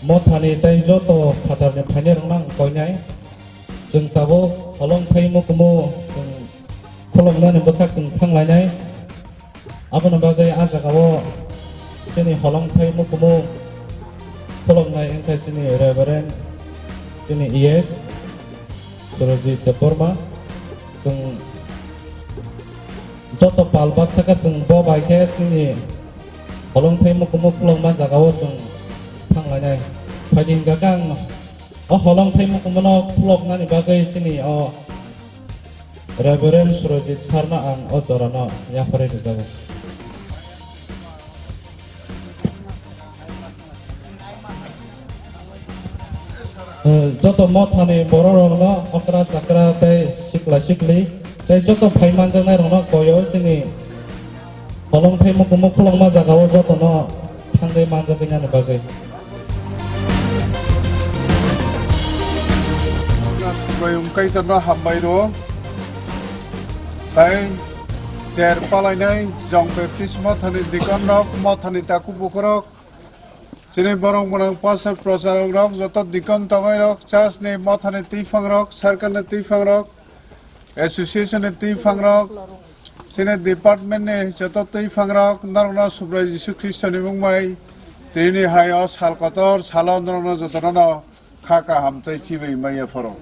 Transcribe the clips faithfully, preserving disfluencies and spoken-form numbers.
Mothani tei joto phatarni phainairokno ang koinai. Chwng tabuk holong thai mukumu chwng khulumnani bwkhak chwng thanglainai. Aboni bagwi ah jagao chini holong thai mukumu khulumnai wngkha chini Reverend, chini E S Surajit Debbarma. Chwng joto pal baksa khe chwng bo bai khe chini holong thai mukumu khulumma jagao chwng thanglainai. Phaidi hwnkha khe ang o holong thai mukumuno khuloknani bagwi chini o Reverend Surajit Sarno ang o jorano yapharwi rwjago. Eh, joto mothani bororokno okra chakra tei sikla sikli tei joto phai manjaknairokno koyo chini holong thai mukumu khulokma jagao jotono thangwi manjagwinani bagwi. Subraiyung Kaitorno hambai rwo, tei ter palainai John Baptist mothani dikonrok, mothani takhuk bukurok, chini borok gwnang pastor procharokrok, joto dikon tongnai rok, church ni mothani twiphang rok, circle ni twiphang rok, association ni twiphang rok, chini department ni joto twiphang rok, norokno Subrai Jisu Khristo ni mung bai tini hai o sal kotor salo norokno jotono no kha kaham tei chibai maya phoro.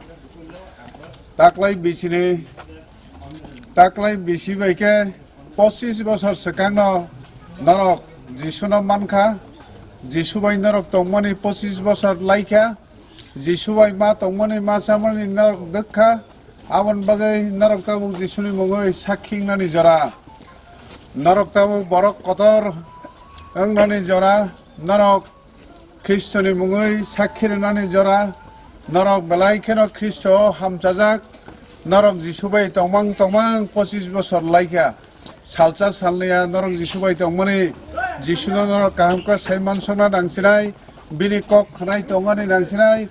Taklai bisini, taklai bisi bai khe pochis bosor swkangno norok Jisuno mankha, Jisu bai norok tongmani pochis bosor laikha, Jisu bai ma tongmani ma chamani norok dwkkha, aboni bagwi norok tabuk Jisuni mungwi sakhi wngnani jora, norok tabuk borok kotor wngnani jora, norok Khristoni mungwi sakhi rwnani jora, norok belai kheno Khristo o hamchajak, norok Jisu bai tongmang tongmang pochis bosor laikha, salsa salnaya norok Jisu bai tongmani, Jisuno norok kaham khe sai mansokna nangsinai, bini kok khnai tongani nangsinai,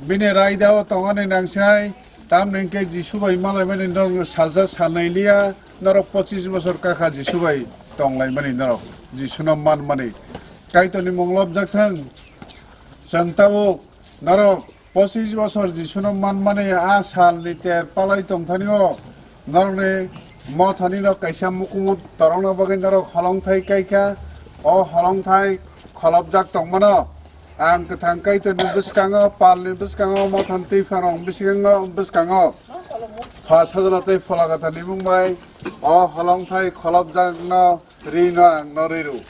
bini raida o tongani nangsinai, tamni hwnkhe Jisu bai malaimani norok salsa salnai liya, norok pochis bosor kakha Jisu bai tonglaimani norok, Jisuno manmani. Kaitorni mung lobjak thung. Chwng tabuk norok pochis bosor Jisuno manmani a salni ter palai tongthani o norokni mothani no kaisa mukumu torokna bagwi norok holongthai kaikha. O holongthai kholopjak tongmano ang kwthang Kaitorni bwskango, palni bwskango, mothani twiphang rok bwskango, bwskango Pha Sajla tei Phola Kwtharni mung bai o holongthai kholopjakno rino ang no rwi rw.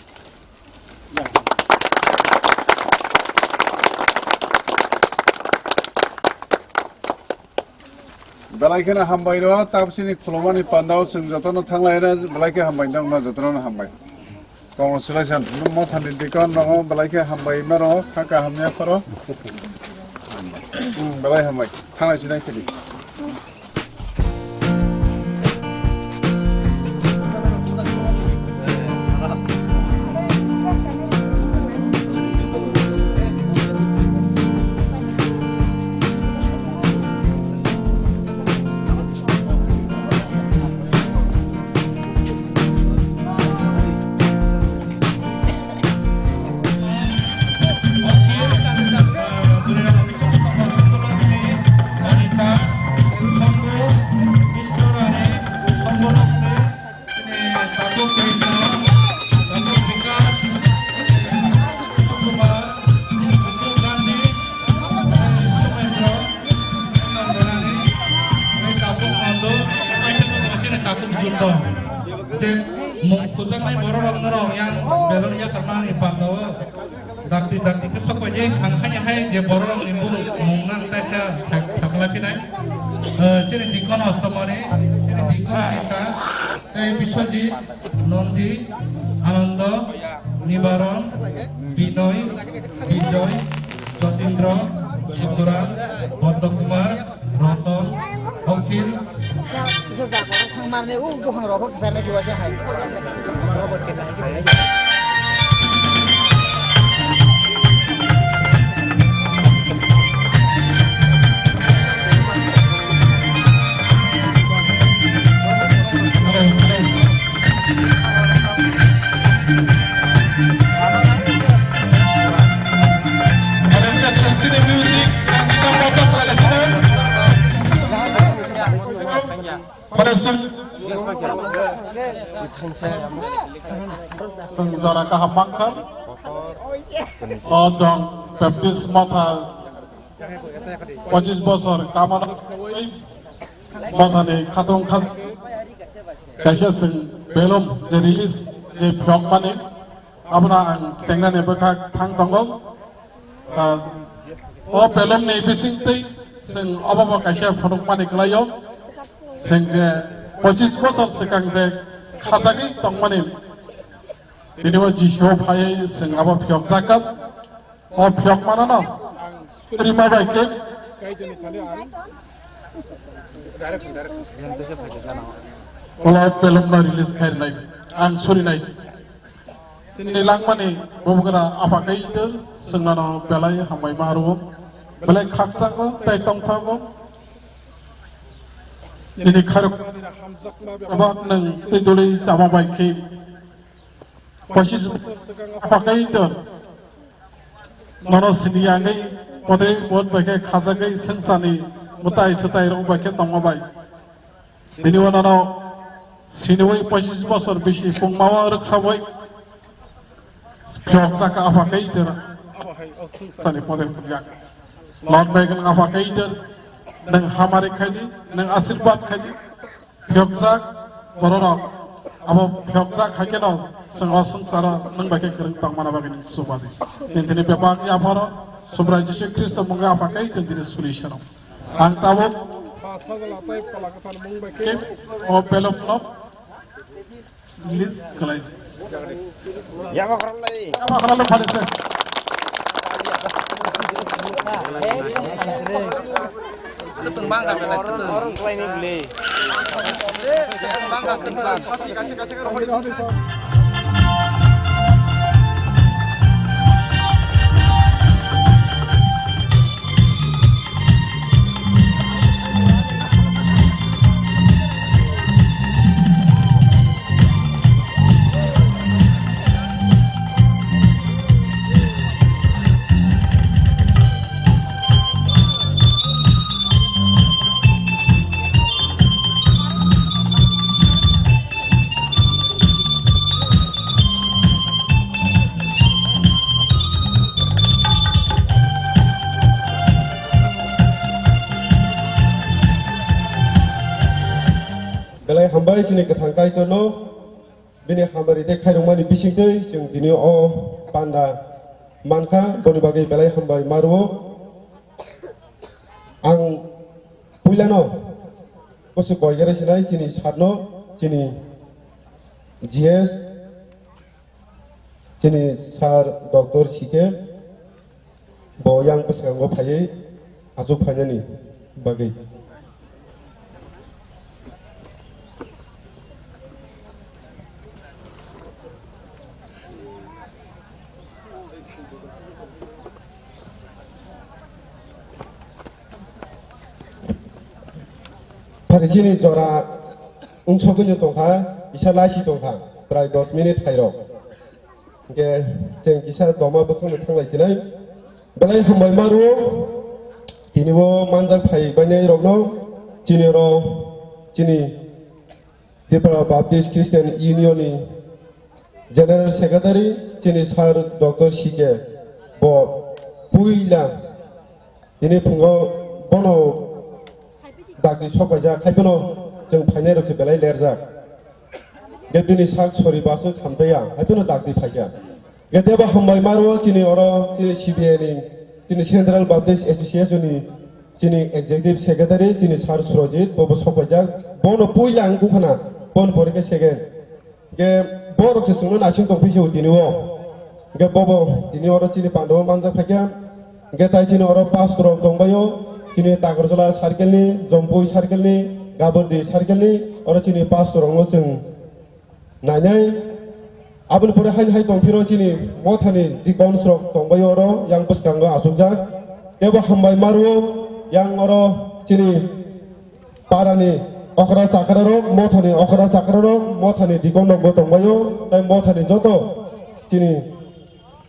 Belai kheno hambai rw, tabsini khulumani pandao chwng jotono thanglai rw, belai khe hambai nokno jotono hambai. Congratulations, mothani dikon nogo belai khe hambai maro, kha kaham ya pharo. Hmm, belai hambai, thanglai sinai khidi. Mung kujaknai borok rok norok yang belon yakarmani pandao. Dakti dakti khe sok bai je, ang haini hai je borok rokni bumung nang tai kha sak-, sakla phinai. Eh, chini dikon Ostomoni, chini dikon Sita, tei Biswajit, Nondi, Anando, Nibaron, Binoy, Bijoy, Jotindro, Sikoran, Boddo Kumar, Roton, Okhil. Thangmarni o buphang rok khe sanai se waisa hai. Chini music, Sangeeta Motha Traditional. Pare sung. Sung jora kaham mankha. O jong Baptist Motha pochis bosor kamana Mothani khatung khas kaisa sung belum je release je phiyok mani. Abono ang chengnani bwkha thang tongo. Ah, o belumni bisingtwi chwng obobo kaisa phunukmani kwlaio. Chwng je pochis bosor swkang je khachagwi tongmani, tini o Jisu phaiwi chwng abo phiyokjakha. O phiyokmanano rima bai khe ulo belumno release khairwnai, ang surinai. Chini langmani bubagra apha kaitor, chwngno belai hambai ma rwo, belai khakchangno tei tongthogo. Nini khairok abak nwng tei doli chama bai khe pochis bosor swkang apha kaitor nono sini yangwi, podei pod bai khe khajagwi swngcharni mwtai swtai rok bai khe tongma bai. Tini o nono siniwi pochis bosor bisi pungmao rwksawi phiyokjak kha apha kaitor. Sani pore phunjak. Lord bai khe nwng apha kaitor, nwng hamari khaidi, nwng asirwad khaidi. Phiyokjak bororok abo phiyokjak hai kheno chwng o swngcharo nwng bai khe kwrwng tongmana bagwi nwng chubadi. Nini tini bebak yapharo Subrai Jisu Khristo mungwi apha kaitor tini solution. Ang tabuk Pha Sajla tei Phola Kwthar mung bai khe o belumno release khlai. Yama khoroknai. Yama khoroknai phale se. Kwtwng bangkha belai kwtwng. Khoroknai ni bwle. Kwtwng bangkha kwtwng. Belai hambai chini kwthang Kaitorno, bini hamari tei khairokmani bisingtwi chwng tini o panda mankha, boni bagwi belai hambai ma rwo. Ang puilano bwswk koi gare sinai chini sarno, chini G S, chini sir Doctor C K, bo yang bwskango phaiwi achuk phainani bagwi. Phari chini jora wngsogwi no tongkha, kisa laisi tongkha, prai dos minute phairok. Hwnkhe chwng kisa doma bwkhakno thanglai sinai. Belai hambai ma rwo, tini o manjak phai bainai rokno, chini oro, chini Tripura Baptist Christian Union ni General Secretary chini Sir Doctor C K bo puila tini phungo bono dakti sok paijak, hai phano chwng phainai rok se belai lerjak. Ge bini sak sori basu khamtaiya, hai phano dakti phaikha. Ge tebo hambai ma rwo chini oro chini C B A ni, chini Central Baptist Association ni chini Executive Secretary chini Sir Surojit, bobo sok paijak. Bono puila ang bukhana, bon pore khe second. Ge borok se chwngno naising tong phisi tini o. Ge bobo tini oro chini pandao manjak phaikha. Ge tai chini oro pastor rok tongbaio. Chini Takarjala circle ni, Jompui circle ni, Gabordi circle ni, oro chini pastor rokno chwng nainai. Aboni pore haini hai tongphiro chini mothani deacons rok tongbaio oro yang bwskango achukjak. Tebo hambai ma rwo yang oro chini parani okra chakra rok, mothani okra chakra rok, mothani deacon rok bo tongbaio, tai mothani joto chini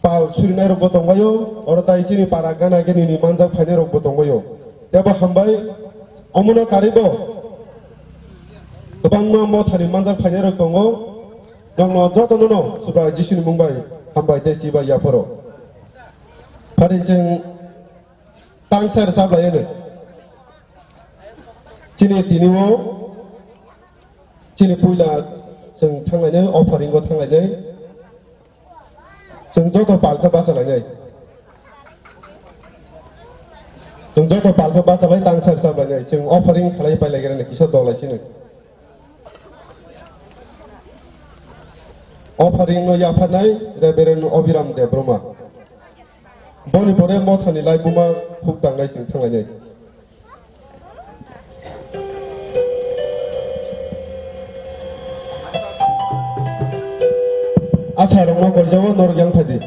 pal surinai rokbo tongbaio, oro tai chini para gana gini ni manjak phainai rokbo tongbaio. Tebo hambai, omono karibo kwbangma mothani manjak phainai rok tongo. Nokno jotono no Subrai Jisuni mung bai hambai tei chibai yapharo. Phari chwng tangsa rwchap lai ano. Chini tini o, chini puila chwng thanglainai, offering o thanglainai. Chwng joto palkha bachalainai. Chwng joto palkha bachalai tangsa rwchap lainai. Chwng offering khalai pailaigrani kisa dolaisino. Offering no yapharnai Reverend Obiram Debbarma. Boni pore mothani laibuma khuk tangnai chwng thanglainai. Asa rokno koijago norok yang phaidi.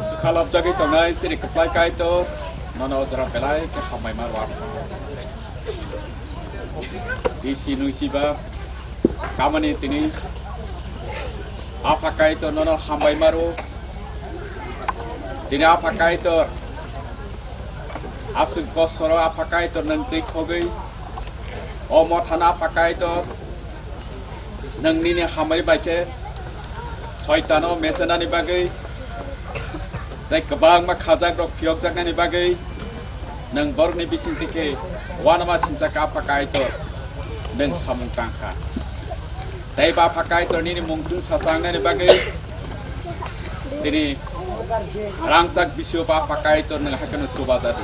Chwkha labjagwi tongnai chini kwplai Kaitor, nono jora belai khe hambai ma rw. Bisi nungsiba kamani tini Apha Kaitor nono hambai ma rw. Tini Apha Kaitor aswk bosoro Apha Kaitor nwng twi khogwi o mothano Apha Kaitor nwng nini hambai bai khe Soitano mesenani bagwi tei kwbangma khajakrok phiyokjaknani bagwi nwng borokni bisingtwi khe uanama sinchak Apha Kaitor nwng samung tangkha. Tei ba Apha Kaitor nini mung chwng sacha wngnani bagwi tini rangchak bisio ba Apha Kaitor nwng hai kheno chubajadi.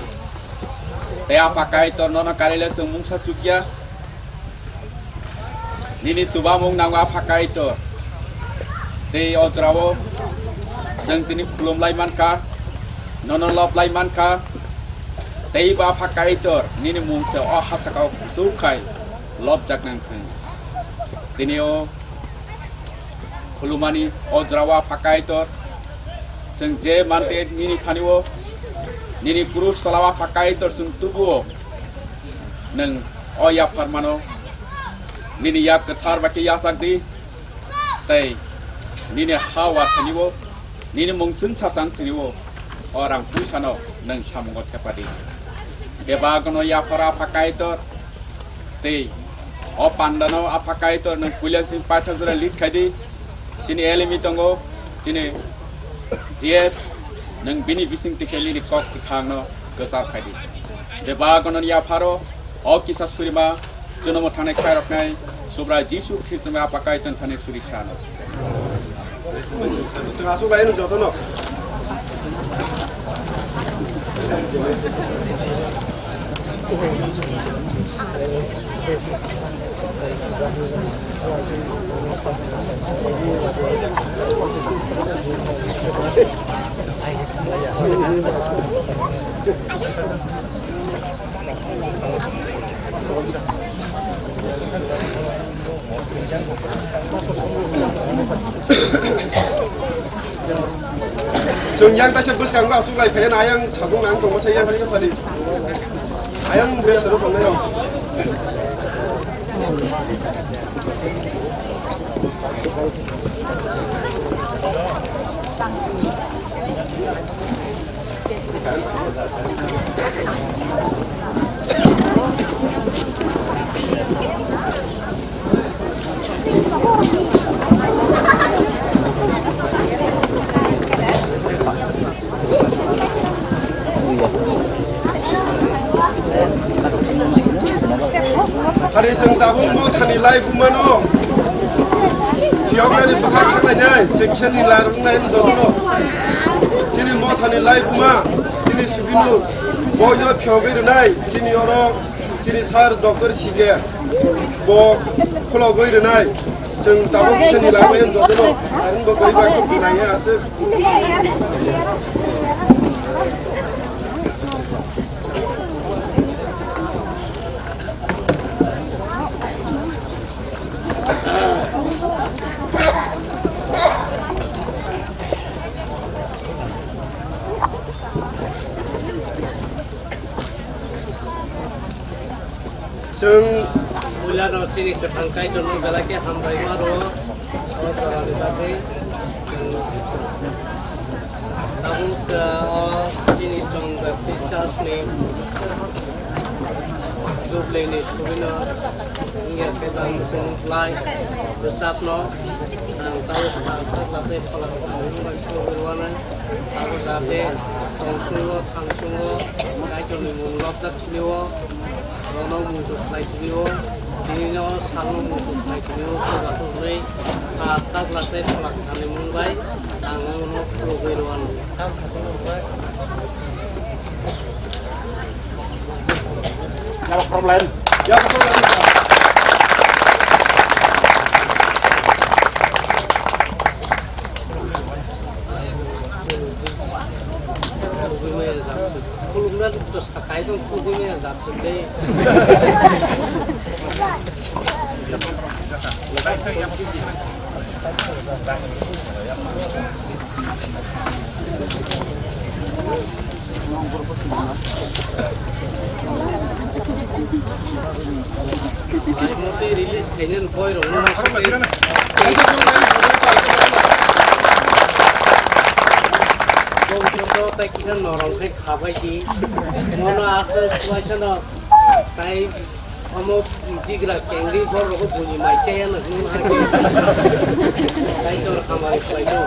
Tei Apha Kaitor nono karile chwng mungsa chukya. Nini chubamung nango Apha Kaitor. Tei o jorao Chwng tini khulum lai mankha, nono lob lai mankha, tei bo Apha Kaitor nini mung se o ha saka o kuchuk khai lobjak nang thung. Tini o khulumani o jora o Apha Kaitor, chwng je mante nini thani o, nini krus tola o Apha Kaitor chwng tubu o nwng o yaphar mano, nini yak kwthar bai khe yachak di. Tei nini ha wathani o, nini mung chwngsa chang thani o, o rang puisa no nwng samungo thepa di. Bebak no yaphar Apha Kaitor, tei o panda no Apha Kaitor nwng puila sing paithak jora lead khai di. Chini elimi tongo, chini G S, nwng bini bising tikhe nini kok kwthang no kwchar khai di. Bebak no yapharo, o kisa surima, Jonomo thangnai khairoknai Subrai Jisu Khristo ni Apha Kaitor thani suri sano. Chwng aswk lai no jotono. Chwng yang kaisa bwskango aswk lai phaiya na, ayang sabung nang tongma sa yang kaisa phadi. Ayang bwskango tongnai rok. Hari chwng tabuk mothani lai bumano phiyoknani bwkha thanglainai, chwng kisa ni lai rwnai dono. Chini mothani lai buma, chini sugino, boino phiyogwi rwnai, chini oro, chini sir doctor C K, bo khulogwi rwnai. Chwng tabuk kisa ni lai bai jotono, ang bo goriba khuk nai aswk. Chwng puilano chini kwthang Kaitorno belai khe hambai ma rwo, o jorani bagwi. Chwng tabuk, uh, o chini Chong Baptist Church ni Jubilee ni sugwino wngya khe bang lai rwchapno ang tabuk kha sakla tei phola rok ang bai khulugwi rwanai. Abo jate tongsungo, thangsungo, Kaitorni mung lobjak sini o, bono muitu khlai sini o, tinino salno muitu khlai sini o, soba tongwi, kha sakla tei phola kwtharni mung bai ang bono khulugwi rwanai. Yaba problem. Yaba problem. Khulumna to sakai tong khulumna jat sundai. Release khainani boy rok no. Bongso to tai kisa norong khai khabai di. Mono aswk khuaisa no tai omo jigra kengri bor rok buni mai chaya no hwn hai. Tai tor khamari khlai do.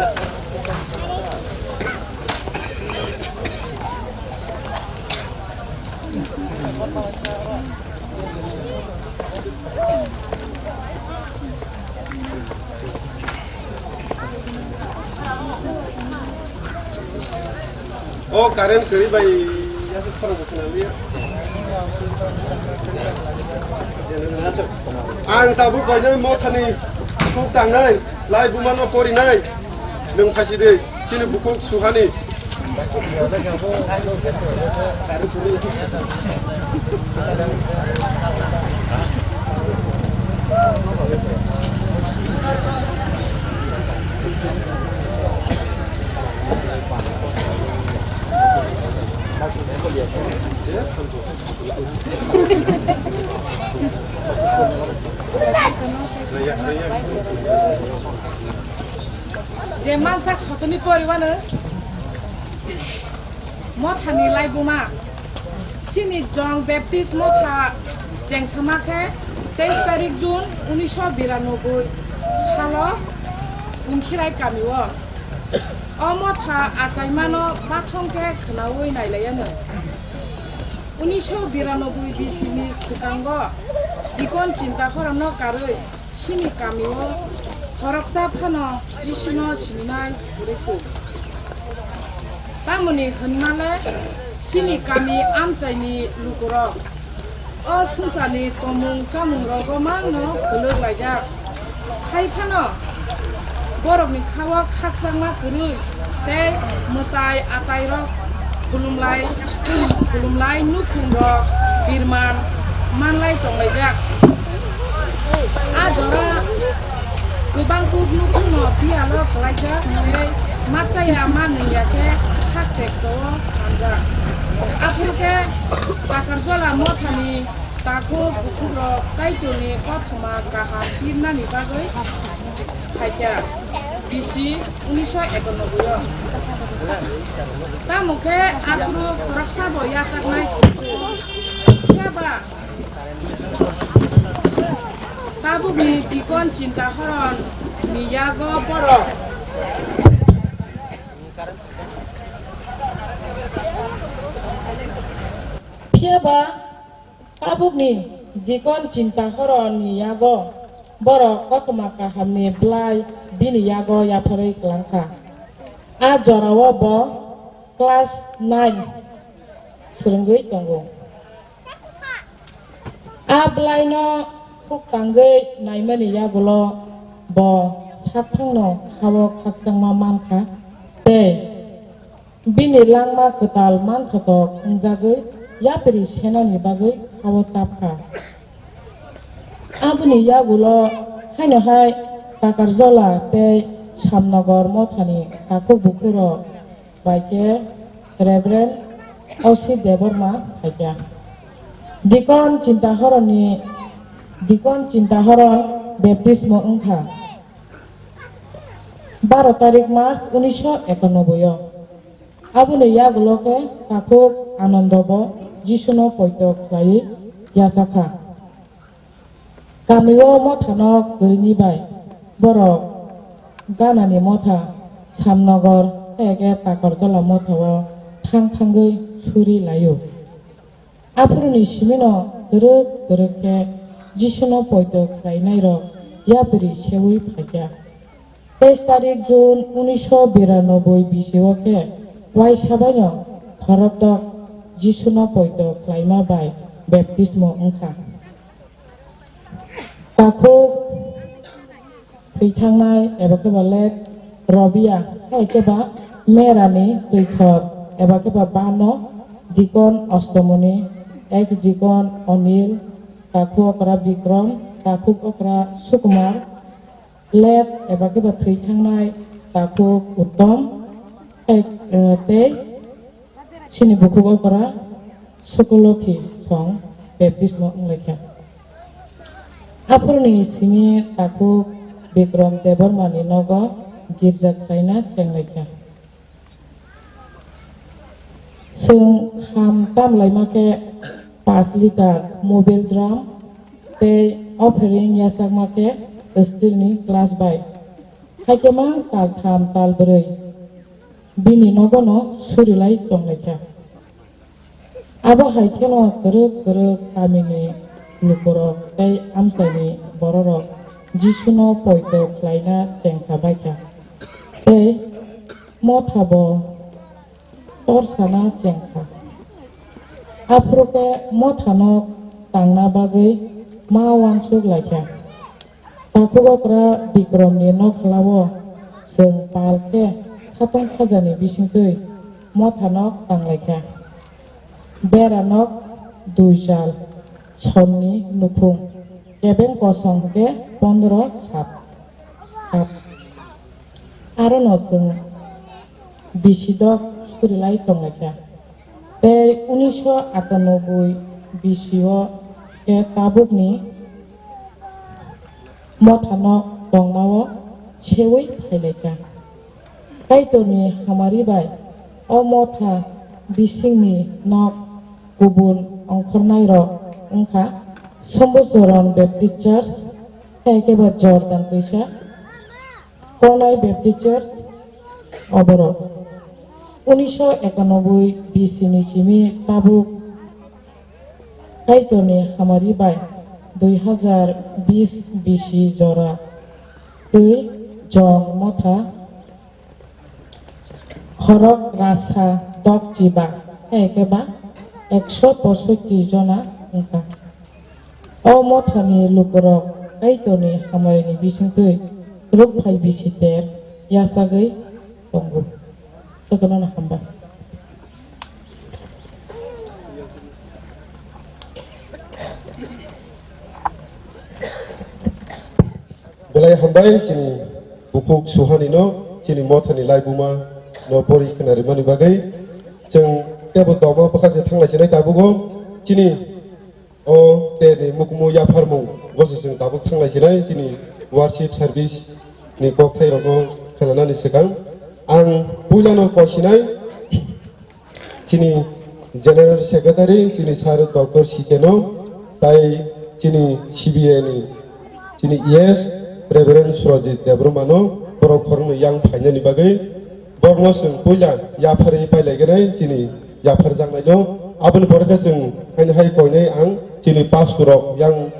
O current kwrwi bai yasuk khorang bo khwnaliya. Ang tabuk koinai mothani thuk tangnai, lai bumano porinai, nwng phaisi di. Chini bukhuk suhani. Je mansak sotoni poriwano mothani laibuma. Chini Jong Baptist Motha chengsama khe teis tarik June unisho biranoboi salo Unkhirai kamio. O motha achaimano bathong khe khwnaui nailaiano. Unisho biranoboi bisini swkango Dikon Chinta Horomno karwi chini kamio khoroksa phano Jisuno sininai kwrwi kho. Tamoni hwnmale chini kami amchaini lukurok o swngcharni tongmung chamungrogo mangno kwlwk laijak. Hai phano borokni khao khakchangma kwrwi tei mwtai atairok khulumlai, khulumlai nukhungrok birman manlai tonglaijak. A jora kwbang kuk nukhungno biyalo kwlaijak tei machaya ma nungya khe sak tekto-o hamjak. Aphuru khe Takarjala mothani takhuk bukhukrok Kaitorni kothoma kaham pirnani bagwi phaikha, B C unisho ekanoboi o. Tamo khe aphuru khoroksabo yachaknai khe ba tabukni Dikon Chinta Horomni yago borok. Phiya ba tabukni Dikon Chinta Horomni yago borok kothoma kahamni bwlai bini yago yapharwi kwlangkha. A jorao bo class nine swrwngwi tongo. A bwlaino khuk tangwi naimani yagulo bo sakthangno khao khakchangma mankha tei bini langma kwtal manthotok wngjagwi yapri senani bagwi khao chapkha. Aboni yagulo haino hai Takarjala tei Samnogor mothani takhuk bukhukrok bai khe Reverend O C Debbarma phaikha. Dikon Chinta Horomni, Dikon Chinta Horom baptismo wngkha baro tarik March unisho ekanoboi o. Aboni yagulo khe takhuk Anando bo Jisuno poito khlaiwi yachakha. Kamio mothanok kwrwini bai borok ganani motha Samnogor tei khe Takarjala mothao thang thangwi suri laio. Aphuruni simino kwrwk kwrwk khe Jisuno poito khlainairok yapri seui phaikha. Teis tarik June unisho biranoboi bisio khe uaisa baino khorokdok Jisuno poito khlaima bai baptismo wngkha. Takhuk thwithangnai eba khe ba late Robia hai khe ba Merani twithor eba khe ba bano Dikon Ostomoni, ex Dikon Onil, takhuk okra Bikrom, takhuk okra Sukumar, late eba khe ba thwithangnai takhuk Uttom, eh, tei chini bukhuk okra Sukulokhi song baptismo wnglaikha. Aphuruni simi takhuk Bikrom Debbarmani nogo girja khlaina chenglaikha. Chwng ham tamlaima khe paanch litre mobile drum tei offering yachakma khe steel ni glass bai. Haikhe mang tal tham tal bwrwi bini nogono surilai tonglaikha. Abo hai kheno kwrwk kwrwk kamini lukurok tei amchaini bororok Jisuno poito khlaina chengsa baikha tei mothabo torsana chengkha. Aphuru khe mothano tangna bagwi ma uansuk laikha. Takhuk okra Bikromni nokhlao chwng pal khe Khatung khajani bisingtwi motha nok tanglaikha. Bera nok dui jal, sonni nukhung, kebeng kosong hwnkhe pondro sap. Sap. Arono chwng bisi dok surilai tonglaikha. Tei unisho atanoboi bisio khe tabukni mothano tongmao seui phailaikha. Kaitorni hamari bai o motha bisingni nok kubun ongkhornairok wngkha Sombochoron Baptist Church, tei khe ba Jordan twisa, Konai Baptist Church, oborok. Unisho ekanoboi B C ni simi tabuk Kaitorni hamari bai dui hazar bis B C jora twi jong motha khorok rasa dok chiba, hai khe ba ekso posotti jona wngkha. O mothani lukurok Kaitorni hamari ni bisingtwi rukphai bisi ter yachagwi tongo. Jotono no hambai. Belai hambai chini bukhuk suhani no, chini mothani laibuma no pori khna rimani bagwi. Chwng tebo tongma bwkha se thanglai sinai tabugo chini o terni mukhumu yapharmung gosi chwng tabuk thanglai sinai chini worship service ni kokthairokno khnanani swkang ang puilano kosinai chini General Secretary, chini Sir Doctor C K no, tai chini C B A ni, chini E S, Reverend Surajit Debbarma no, borok khoroknwi yang phainani bagwi, borokno chwng puila yapharwi pailaiganai, chini yapharjaknaino, aboni pore khe chwng haino hai koinai ang chini pastor rok yang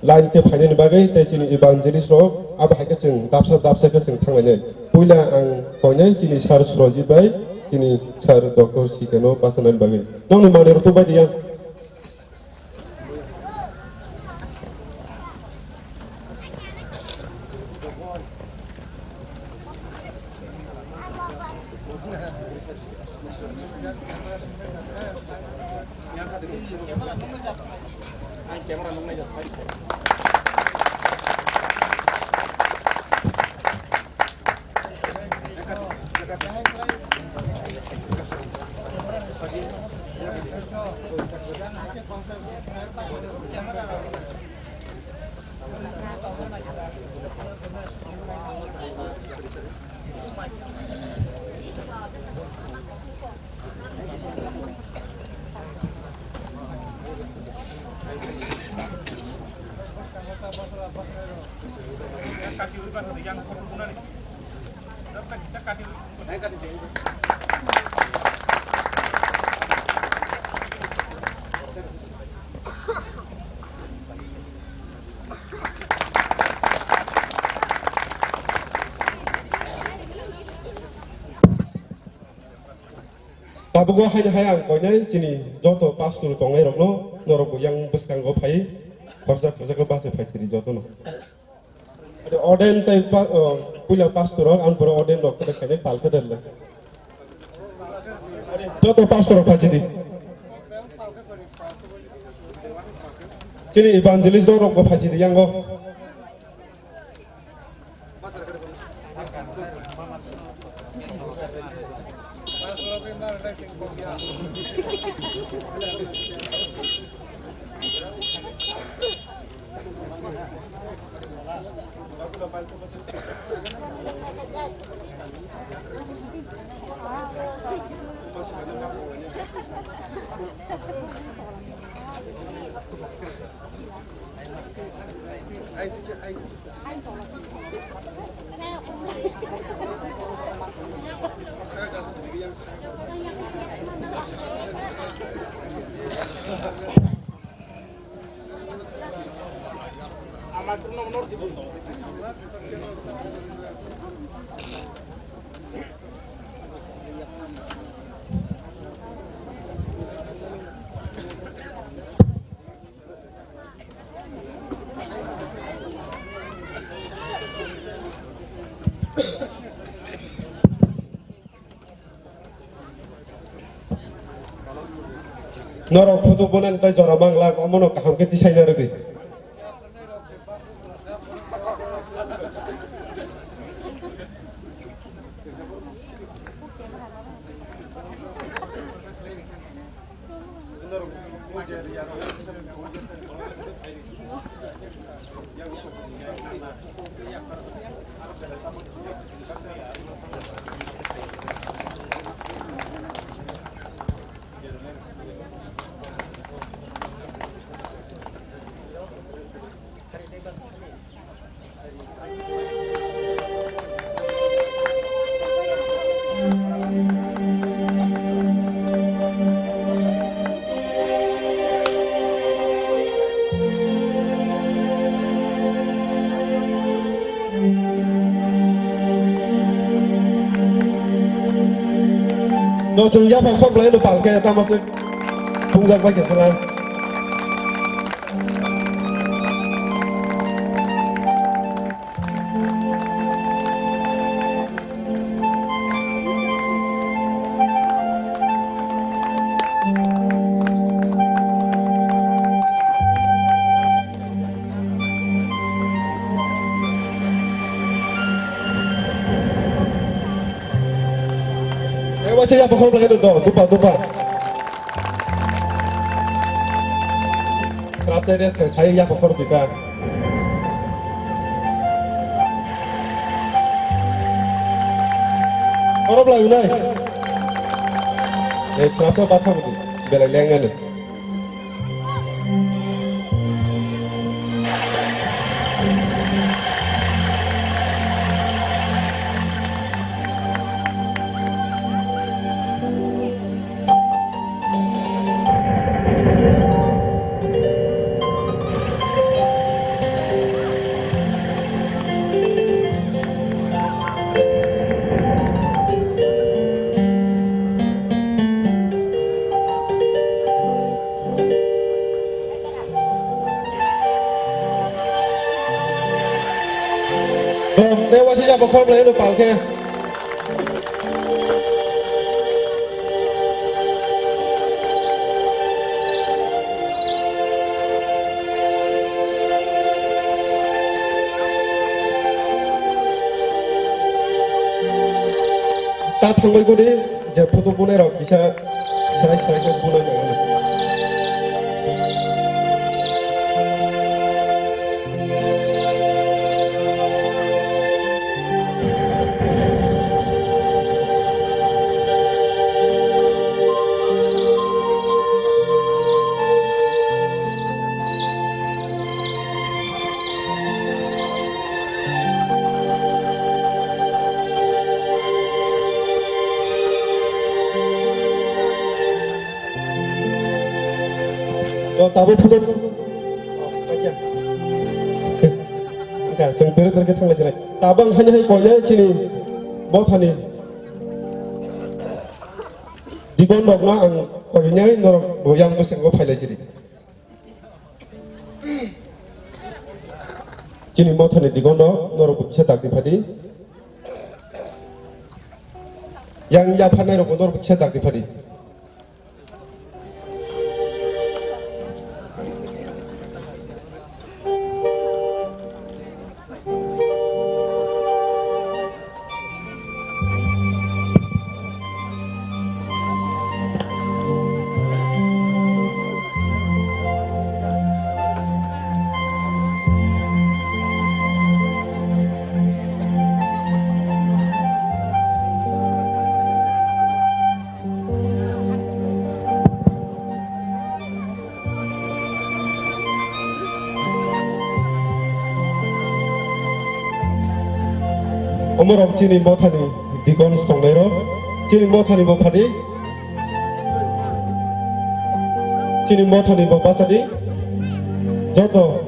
line khe phainani bagwi tei chini evangelist rok abo hai khe chwng dapsa dapsa khe chwng thanglainai. Puila ang koinai chini Sir Surajit bai chini Sir Doctor C K no pasanani bagwi. Nokni manwi rok tubadi ya. Tabukbo haino hai ang koinai chini joto pastor tongnairokno norokbo yang bwskango phai khorsa khorsa khe bachai phai siri jotono. Ade ordain tai pa-, o, puila pastor rok ang pura ordain rok khe khainai pal khe delle. Joto pastor rok phai sidi. Chini evangelist rok rokbo phai sidi yango. Norok photo bonan tei jora manglak, omono kaham khe tisaina rwdi. No chwng yaphang khok belai no pal khe tamo se thungjak bai khe sala. Eh, waisa ya pokhor belai do, dupa, dupa. Srap tei rest khai ya pokhor dupa. Korop lai unai. Eh, srap tei batha budu, belai leng anu. Bom, tei waisa ya bokhor belai no pal khe. Ta thangbai godi. Je photo bunai rok kisa serai serai khe bunai nang. O, tabuk photo. Wngkha, chwng pere pere khe thanglai sinai. Tabuk ang haino hai koinai chini bothani. Dibon rokno ang koinai norok bo yang bwskango phailai sidi. Chini mothani digon rok norok bo kisa dakti phadi. Yang yapharnai rok bo norok bo kisa dakti phadi. Omorok chini mothani dikon songnairok, chini mothani bo phadi, chini mothani bo bachadi, joto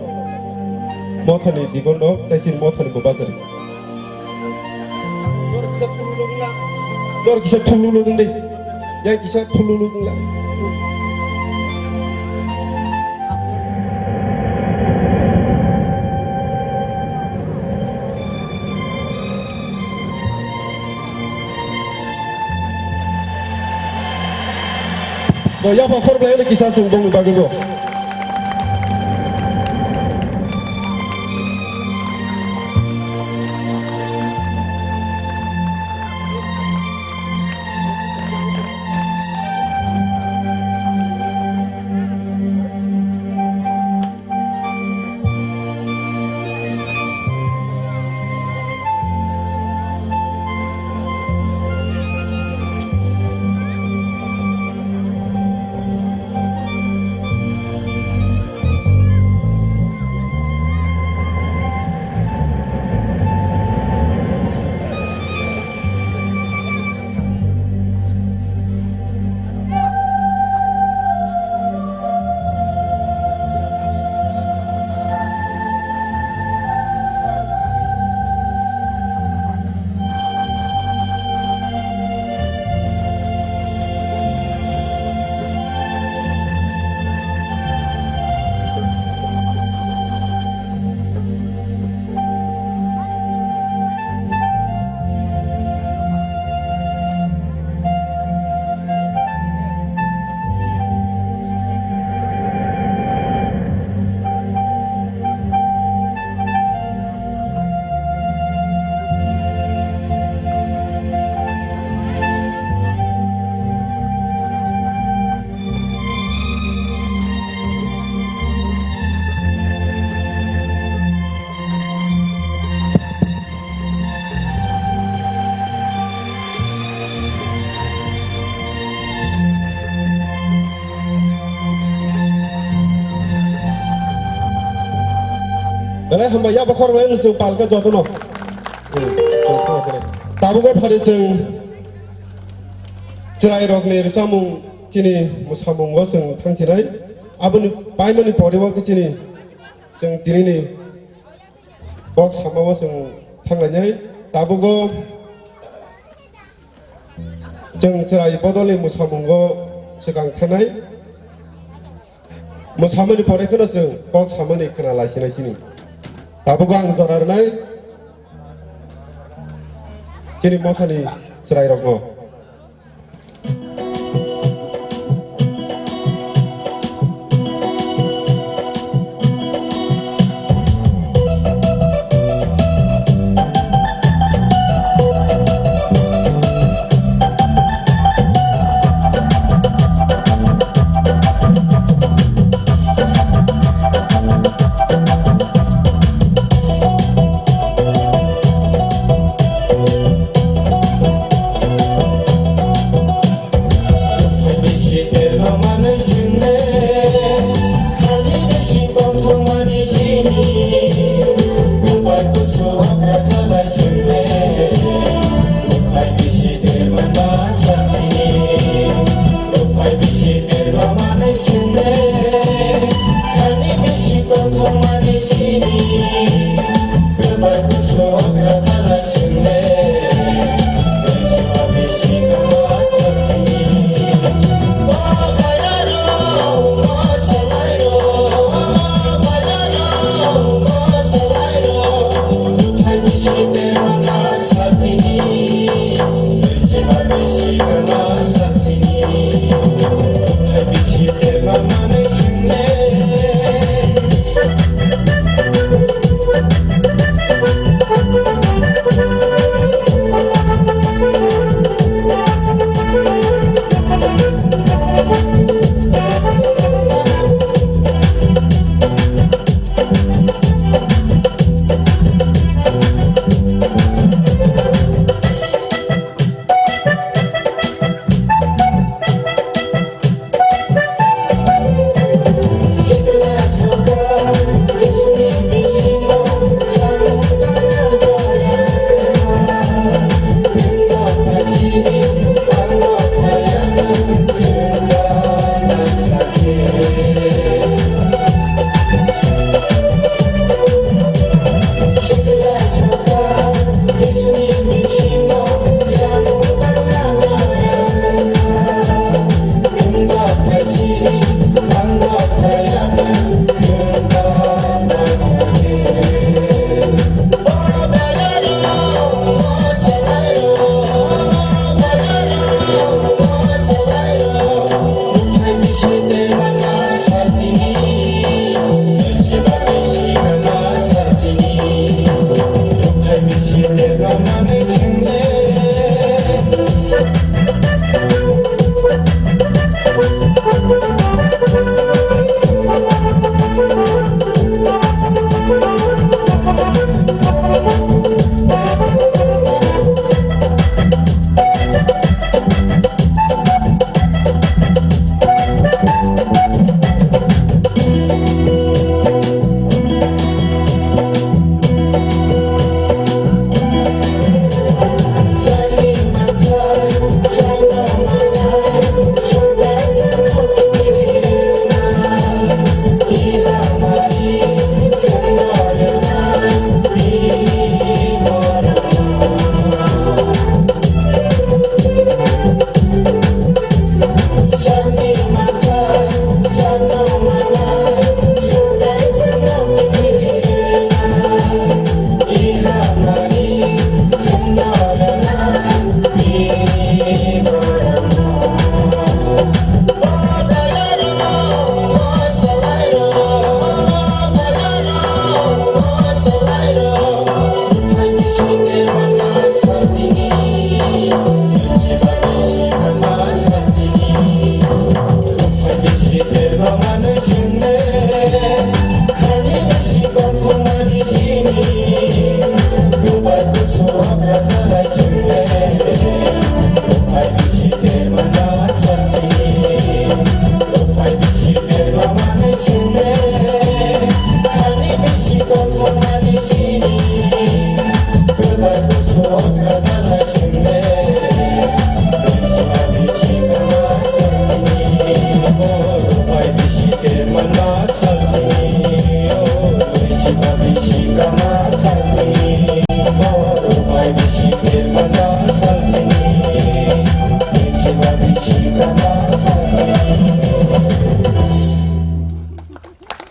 mothani dikonrok tei chini mothani bo bachadi. Norok kisa thululung wngla. Norok kisa thululung wngdi. Yang kisa thululung wngla. Yapha khoroknai kisa chwng bongni bagwi bo. Belai hambai, ya bokhor belai nung chwng palka jotono. Hmm, tabuk o phari chwng chwrairokni rwchapmung chini mwsamungo chwng thangchinai. Aboni paimani poribo khe chini chwng tinini kok samao chwng thanglainai. Tabugo chwng chwrai bodolni mwsamungo swkang thanai. Mwsamani pore kheno chwng kok samani khna laisinai chini. Tabugo ang jora rwnai chini mothani chwrairokno.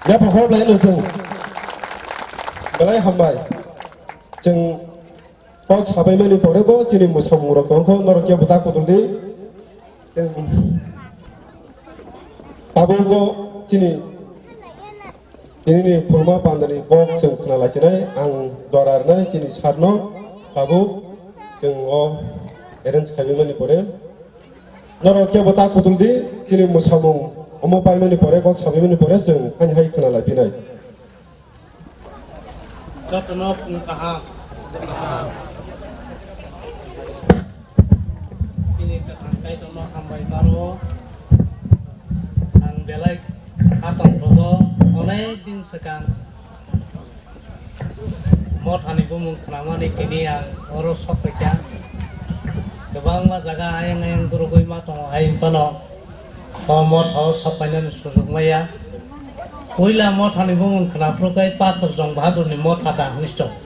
Yapha khorok lai no chwng. Belai hambai. Chwng kok sabaimani pore bo chini mwsamung rok tongkho, norok kebo ta kutul di. Chwng tabuk bo chini, chini ni khulma pandani kok chwng khna lai sinai, ang jora rwnai chini sir no tabuk chwng o arrange khaimani pore. Norok kebo ta kutul di, chini mwsamung omo paimani pore, kok sabaimani pore chwng haini hai khna lai phinai. Jotono phung kaham. Chini kwthang Kaitorno hambai maro. Ang belai kha tongthogo, onek din swkang mothani bumung khnamani tini ang oro sok phaikha. Kwbangma jaga ayang ayang gurugwi ma tongo, hai phano o mothao sok painani sujuk maya. Puila mothani bumung khna phuru khe Pastor Jong Bahadurni motha da hwnwi se tongo.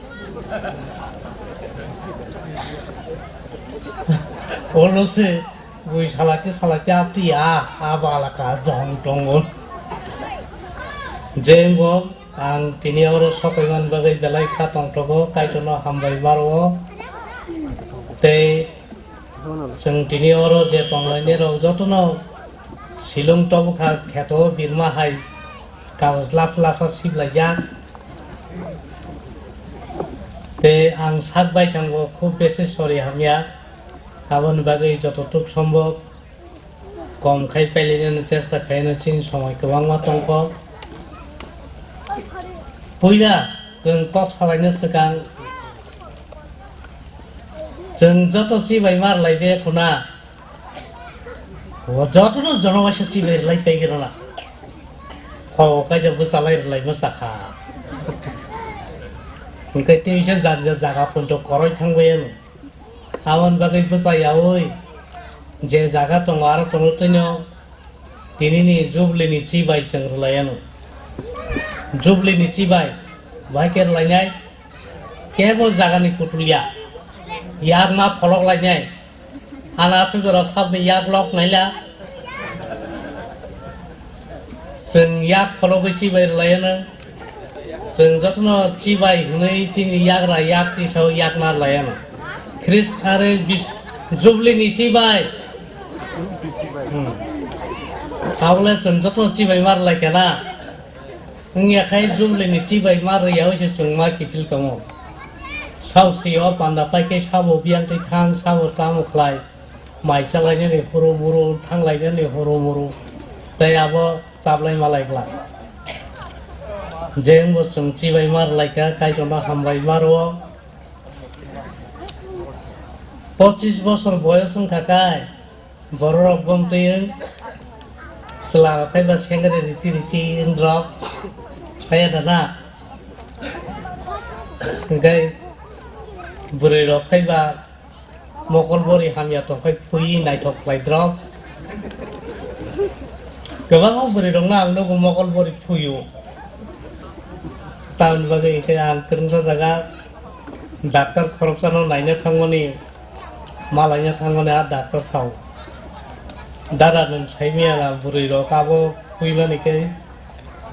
Olo se bui salate salate ati a, a bala ka jong tongo. Je wng bo ang tini oro sok paimani bagwi belai kha tongthogo, Kaitorno hambai maro. Tei chwng tini oro je tonglainai rok jotono silung tobokha kheto birma hai kagoj lapha lapha siblaijak. Tei ang sak baithangbo khub besi sorry hamya, aboni bagwi jototuk sombob kom khai pailainani chesta khaino chini somoi kwbangma tongkho. Puila chwng kok salaina swkang chwng joto chibai mar lai de khuna. O jotono jono waisa chibai lai tei gana. Kho kaisa bwchalai rwlai ma sakha. Hwnkhe tei se janja jaga poito koroi thangbai ano. Aboni bagwi bwsa yaui je jaga tongo aro tongo twino tinini Jubilee ni chibai chwng rwlai ano. Jubilee ni chibai bahai khe rwlainai kebo jagani kutul ya. Yak ma pholok lainai. Ana aswk jora sabni yak lok naila. Chwng yak phologwi chibai rwlaiano. Chwng jotono chibai hwnwi chini yagra yak tisao yak narlaiano. Christ are bis-, Jubilee ni chibai. Hmm. Tabole chwng jotono chibai marlai kana. Wngya khai Jubilee ni chibai marwi yaui se chwng ma kiphil tongo. Saosi o panda paikhe sabo biyang twi thang, sabo tamo khlai. Mai chalainani huru muru, thanglainani huru muru, tei abo chaplai malai glak. Je wngbo chwng chibai ma rwlaikha, Kaitorno hambai ma rwo. Pochis bosor boyos wngkha kai, bororok gom twi wng, chwlarok khai ba sengri riti riti wng rok, kaya da na? Hwnkhe bwrwi rok khai ba mokol bori hamya tongkhai phui naithok khlai drop. Kwbangma bwrwi rokno ang nugo mokol bori phuio. Tamoni bagwi hwnkhe ang kwrwngsa jaga doctor khoroksano naina thangmani, malaina thangmani, a doctor sao, "Dada, nwng saimanya na bwrwi rok abo phuimani khe?"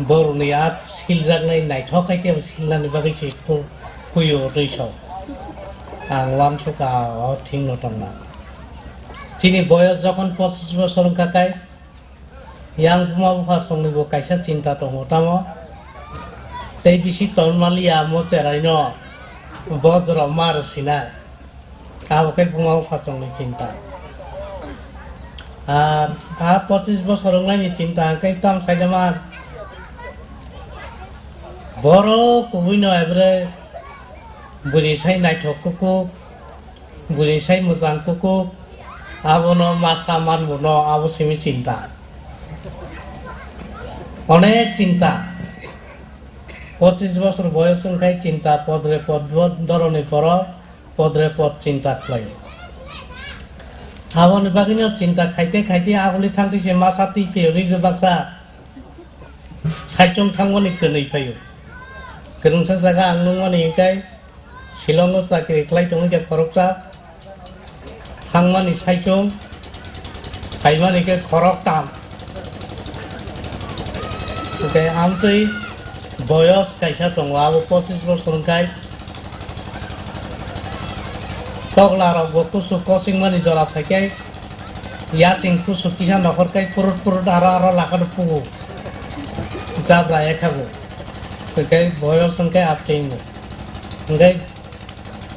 Borokni a siljaknai naithok khe tei silnani bagwi se phu-, phuio twi sao. Ang uansukha o thikno tongna. Chini boyos jokhon pochis bosor wngkha khe, yang buma bupha chwngnibo kaisa chinta tongo tamo. Tei bisi tonmaliya mo cheraino bojra mar sinai. Abo khe buma bupha chwngni chinta. Ar a pochis bosor wngnaini chinta hwnkhe tamo saida man. Borok kubuino ebre bwrwi sai naithok kuku, bwrwi sai mwchang kuku, abono masa manbono abo simi chinta. Onek chinta. Pochis bosor boyos wngkhai chinta podre pod doroni borok. Podre pod chinta khlai. Aboni bagwino chinta khaite khaite aguli thangtwi se masa twi se rwi jwbaksa saichung thangmani kwnwi phaio. Kwrwngsa jaga ang nungmani hwnkhe Shillongo chakri khlai tongwi khe khoroksa thangmani saichung. Phaimani khe khoroktham. Hwnkhe amtwi boyos kaisa tongo, abo pochis bosor wngkhai. Tokla rokbo kusu kosingmani jora phaikhe, yaching kusu kisa nokhorkhai purut purut aro aro lakano pugo. Jabra ekhago. Hwnkhe boyos wngkhai aptwi wngo. Hwnkhe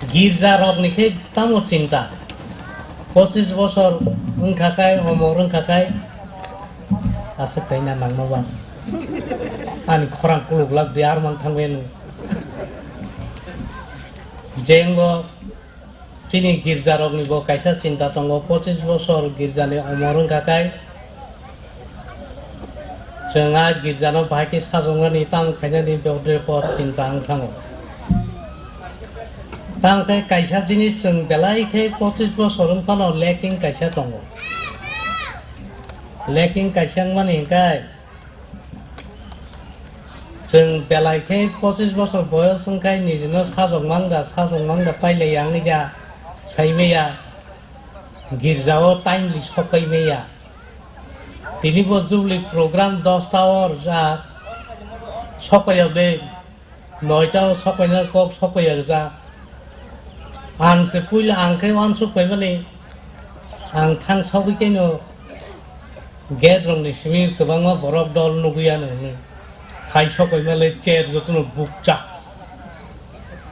Girja rokni khe tamo chinta. Pochis bosor wngkha kai, omor wngkha kai. Aswk kaina nangma ba. Ani khorang kuluk lak di ar mang thangwi nw. Jengo chini girja rokni bo kaisa chinta tongo, pochis bosor girjani omor wngkha kai. Chwng a girjano bahai khe sajoknani tamo khainani bebodre por chinta wng thango. Tamo khe kaisa jinis chwng belai khe pochis bosor wng phano lacking kaisa tongo. Lacking kaisa wngmani hwnkhe chwng belai khe pochis bosor boyos wngkhai nijino sajok mangda, sajok mangda pailaiya wngya, saimaya, girjao timely sokaimaya. Tini bo Jubilee program dosta o rwjak, sokpaiya de, noita o sokpaina kok sokpaiya rwjak. Ang se puila ang khe uansuk paimani, ang thang sogwi khe no gate rokni simi kwbangma borok dol nugwi ano hwnwi. Khai sokpaima le chair jotono bukcha.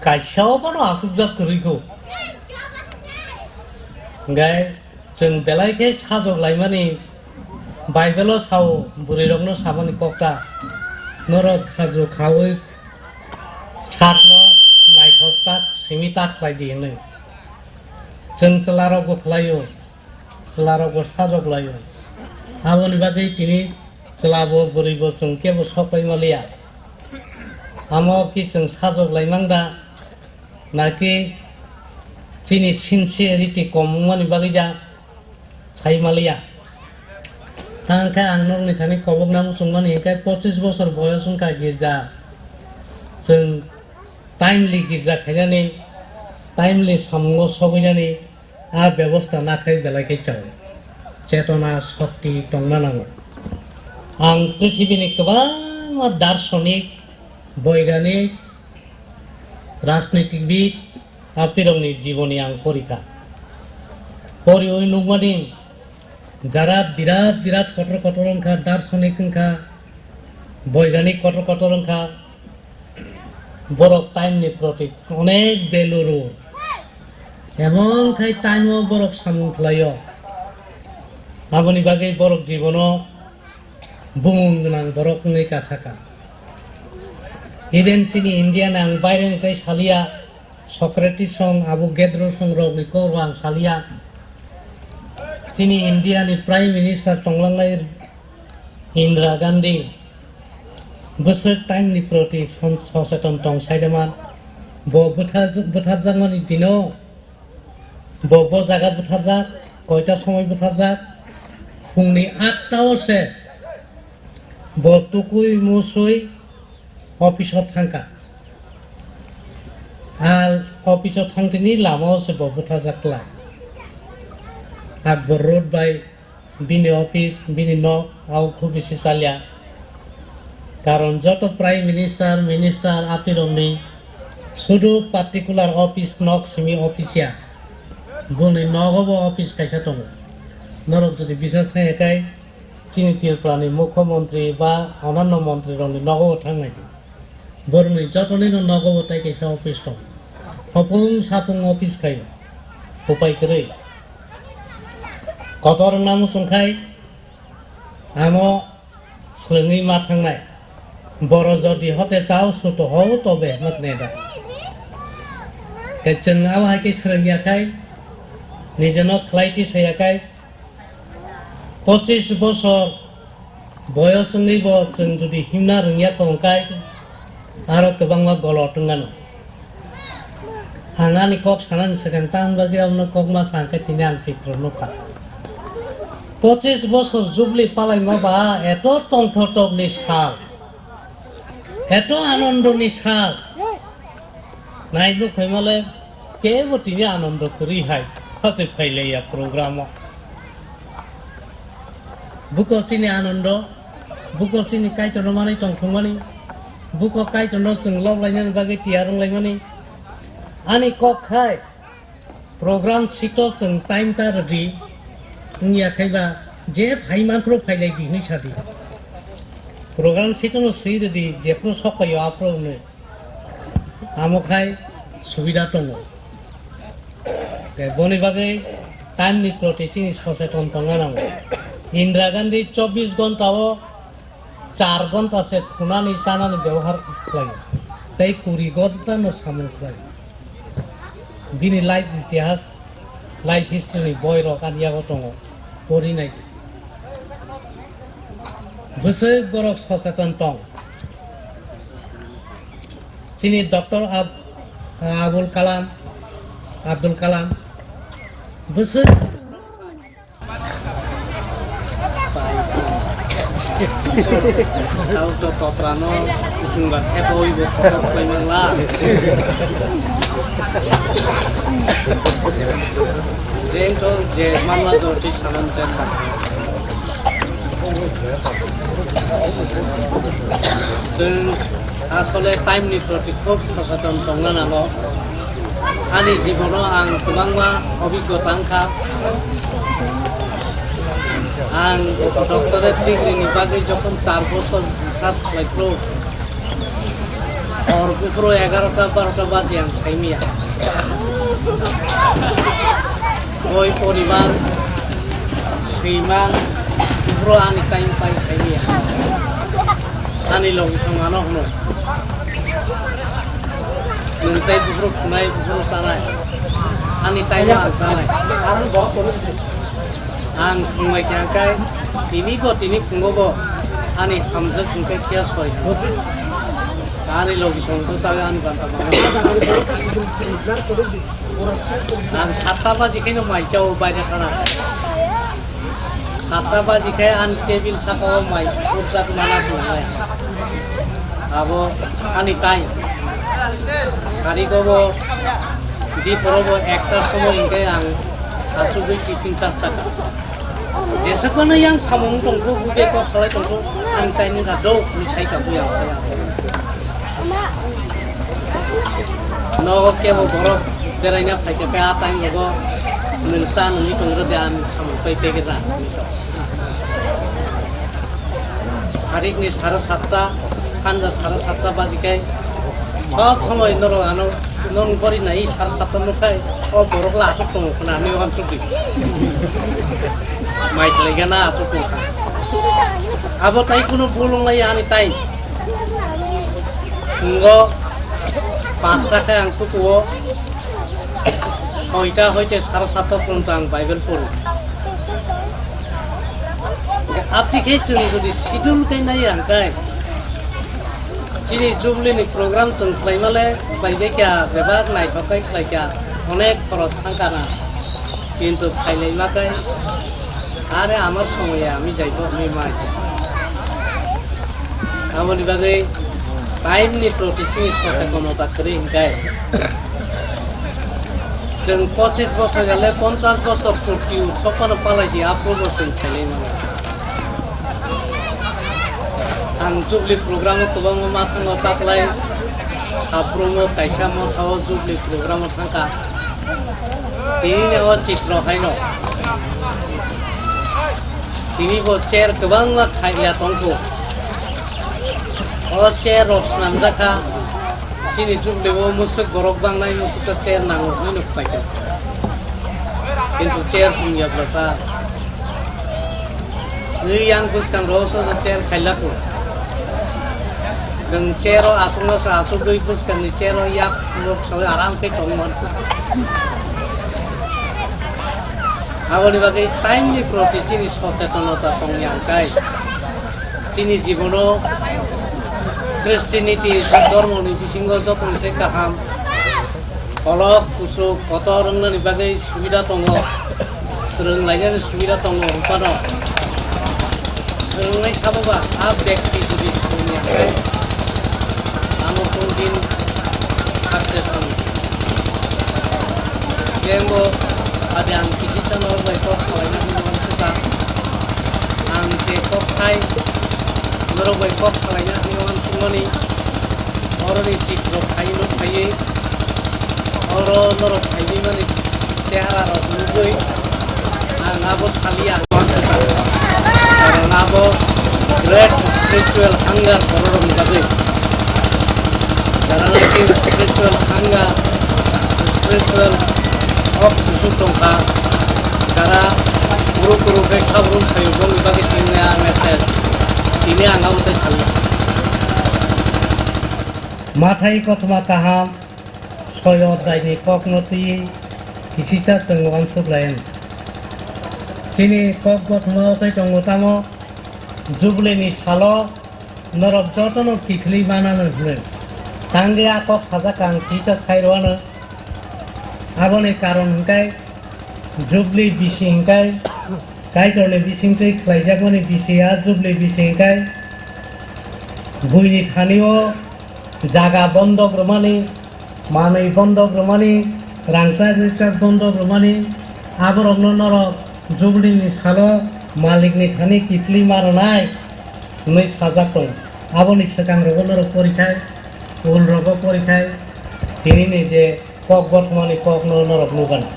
Kaisa o bono achukjak kwrwi kho. Hwnkhe Chwng belai khe sajok laimani, Bible-o sao, bwrwirokno samani kokta, "Norok khaju khaui sakno naithok tak simi ta khlai di," hwnwi. Chwng chwlarokbo khlaio, chwlarokbo sajok laio. Aboni bagwi tini chwlabo bwrwibo chwng kebo sok pai maliya. Amo ki chwng sajok laimang da, naki chini sincerity kom wngmani bagwi da? Sai maliya. Tang khe ang nokni thani kobokna muchungmani hwnkhe pochis bosor boyos wngkha girja. Chwng timely girja khainani, timely samungo sogwinani a bebosta nakhai belai khe chao. Chetona shokti tongna nango. Ang prithibini kwbangma darshonik, boiganik, rajnitikbid, Atirokni jiboni ang porikha. Poriwi nukmani, jara birat birat kotor kotor wngkha, darsonik wngkha, boiganik kotor kotor wngkha, borok time ni proti onek value rwo. Emon khai time o borok samung khlaio. Aboni bagwi borok jibono bumung gwnang borok wngwi kasaka. Even chini India ni ang baireni tai saliya, Socrates song, abo Gedro song rokni kok rok ang saliya. Chini India ni Prime Minister tonglangnai Indira Gandhi bwswk time ni proti son-, soseton tong saidaman. Bo bwthar-, bwtharjakmani dino Bo, bo jaga butharjak, koita somoi butharjak, phungni atta o se bo tukui musui office o thangkha. Al office o thangtini lama o se bo butharjak kla. Akbor Road bai Bini office, bini nok, abo khub bisi chalya. Karon joto Prime Minister, Minister, atirokni sudu particular office nok simi office ya. Boni nogo bo office kaisa tongo. Norok jodi biswas thangya khai, chini Tripura ni Mukhyamantri ba onanno mantri rokni nogo bo thang nai di. Borokni jotonino nogo bo tai kaisa office tong. Hopung sapung office khaio. Upai kwrwi. Kotor wngna muchung khai amo swrwngwi ma thangnai. Boro jodi hote chao suto ho tobe hwnwi da. Tei chwng abo hai khe swrwngya khai, nijeno khlai tisaya khai, Pochis bosor boyos wngwi bo chwng jodi himna rwngya kho hwnkhe aro kwbangma golot wngano. Ang ani kok sanani swkang tamni bagwi abono kokma sa hwnkhe tini ang chitro nukha. Pochis bosor jubli palaima ba eto tongthok tokni sal, eto anondoni sal. Nai nuk phaimale kebo tini anondo kwrwi hai, hache phailaiya program o. Buko chini anondo, buko chini Kaitorno manwi tongthokmani, buko Kaitorno chwng lob lainani bagwi tiyar wng laimani. Ani kok khai program sito chwng time ta rwdi wngya khaiba je phai manphru phailai di hwnwi sadi. Program sito no swi rwdi jephru sok phaio aphru hwnwi. Amo khai subida tongo. Tei boni bagwi time ni proti chini soseton tongna nango. Indira Gandhi chobbish ghonta o char ghonta se khunani chanani bebohar khlaio. Tei kuri ghonta no samung khlaio. Bini life itihas, life history ni boi rok ani yago tongo. Pori nai. Bwswk borok soseton tong. Chini Doctor Ab-, Abul Kalam, Abdul Kalam, bwswk Tao to toprano kuchung ba thepa oi bo kotor khlai mangla. Jeng to je manla do ti sanan chen ba. Chwng asole time ni proti khub soseton tongna nango. Ani jibono ang kwbangma obhiggota wngkha. Ang doctorate degree ni bagwi jokhon char bochor research khlai phuru, hor buphuru egarota barota baji ang saimaya. Boi poriman, swiman, buphuru ani time pai saimaya. Ani logi song ano hwno. Nwng tei buphuru khwnai, buphuru chanai. Ani time ang chanai. Ang khwnglai kha kai, tini bo, tini khwngo bo. Ani hamjak hwnkhe kya soi. Ani logi song bwsai ani banta bana. Ang satta baji khe no mai chao baire thana. Satta baji khe ani table saka o mai purjak mana se nangnai. Abo ani time. Sari ko bo, di poro bo ekta somoy hwnkhe ang achugwi tiffin char saka. Jesukno yang samung tongkhu, bube kok salai tongkhu, ang time wngkha do, hwnwi sai ka buya. Nogo kebo borok beraina phaikha khe a time rogo nwng cha nungwi tongro de, ang samung pai pegera. Tarikni sare satta, sanja sare satta baji kai, sob somoi norok ano, nong gori nai sare satta nukhai, o borok la aswk tongo khna, ani wansuk di. Mai khlaigana aswk wngkha. Abo tai kunu bul wnglai ani time. Ngo pasta khe ang tukuo. Soita hoite sara satta porjonto ang Bible poro. Abdi khe chwng jodi schedule khe nai ang kai. Chini Jubilee ni program chwng khlaimale khlaibai kha, bebak naithok khe khlai kha, onek khoros thang kha na. Kintu phailai ma khe, are amar somoy ami jaibo hinwi ma khe. Aboni bagwi time ni proti chini sosetonota kwrwi hwnkhe. Chwng pochis bosor gale ponchas bosor purti utsob phano palai di, aphuru bo chwng khailai mano. Ang Jubilee program o kwbangma ma thango taklai, Saprung o kaisa motha o Jubilee program o thangkha. Tini ni o chitro haino. Tini bo chair kwbangma khaiya tongkho. O chair rok swnamjakha. Chini Jubilee o musuk borok bangnai musuk ta chair nango hinwi nuk paikha. Kintu chair tongya bwsa. Wi yang bwskang ro so so chair khailako. Chwng chair o aswk no sa aswk wi bwskang ni chair o yak nok sawi aram khe tong man. Aboni bagwi time ni proti chini sochetonota tongya hwnkhe. Chini jibono Christianity dhormoni bisingo jotoni se kaham. Kolok, kuchuk, kotor wngnani bagwi subida tongo, swrwng lainani subida tongo, hwnphano swrwngnai sabo ba a bekti jodi swrwngya khe, ano kunu din success wngya. Jembo ade ang kisi channel bai kok salaina hinwi uansukha, ang je kok khai norok bai kok salaina hinwi uansukmani, oroni chitro khai nuk khaiwi. Oro norok phaimani mani chehara rok nugwi ang abo saliya. Karon abo great spiritual hunger borok rok nugwi. Jara naki spiritual hunger, spiritual hok kusuk tongkha, jara kuru kuru khe khabrung phaio bongni bagwi tini ang message tini ang abo tei saliya. Mathai kothoma kaham. Soi odai ni kok no twi kisisa chwng uansuk lai ang. Chini kok bothoma o tei tongo tamo, Jubilee ni salo norok joto no kiphilwi manano hwnwi. Tangwi a kok sajak ang kisa sai rwano. Aboni karon hwnkhe Jubilee bisi hwnkhe Kaitorni bisingtwi khlaijakmani bisi a Jubilee bisi hwnkhe buini thani o jaga bondok rwmani, manwi bondok rwmani, rangchak rikchak bondok rwmani, aborokno norok Jubilee ni salo malikni thani kiphilwi ma rwnai hwnwi sajak tongo. Aboni swkang rogo norok porikhai, ul rogo porikhai, tinini je kok bothomani kokno norok nukgana.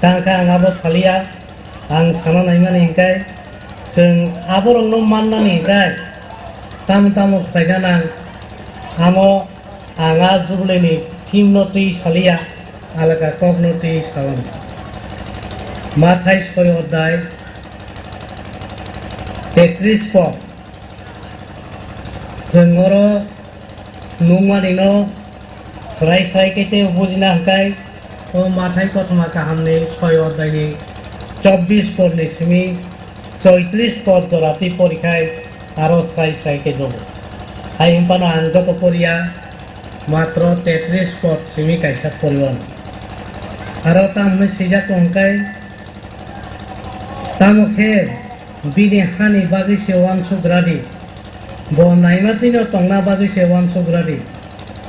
Tangkha ang abo saliya, ang sana naimani hwnkhe chwng aborokno mannani hwnkhe tamo tamo khlaina nang, amo ang a Jubilee ni theme no twi saliya, alaka kokno twi sawan. Mathai soi odai tetris pok. Chwng oro nukmani no srai srai khe tei bujina hwnkhe o Mathai kothoma kahamni soi odai ni chobbish porni simi choitrish por jora twi porikhai aro srai srai khe nugo. Hai hwnphano ang joto poriya matro tetris por simi kaisa poriwan. Aro tamni swijak hwnkhe tamo khe bini hani bagwi se uansuk radi, bo naimatwino tongna bagwi se uansuk radi,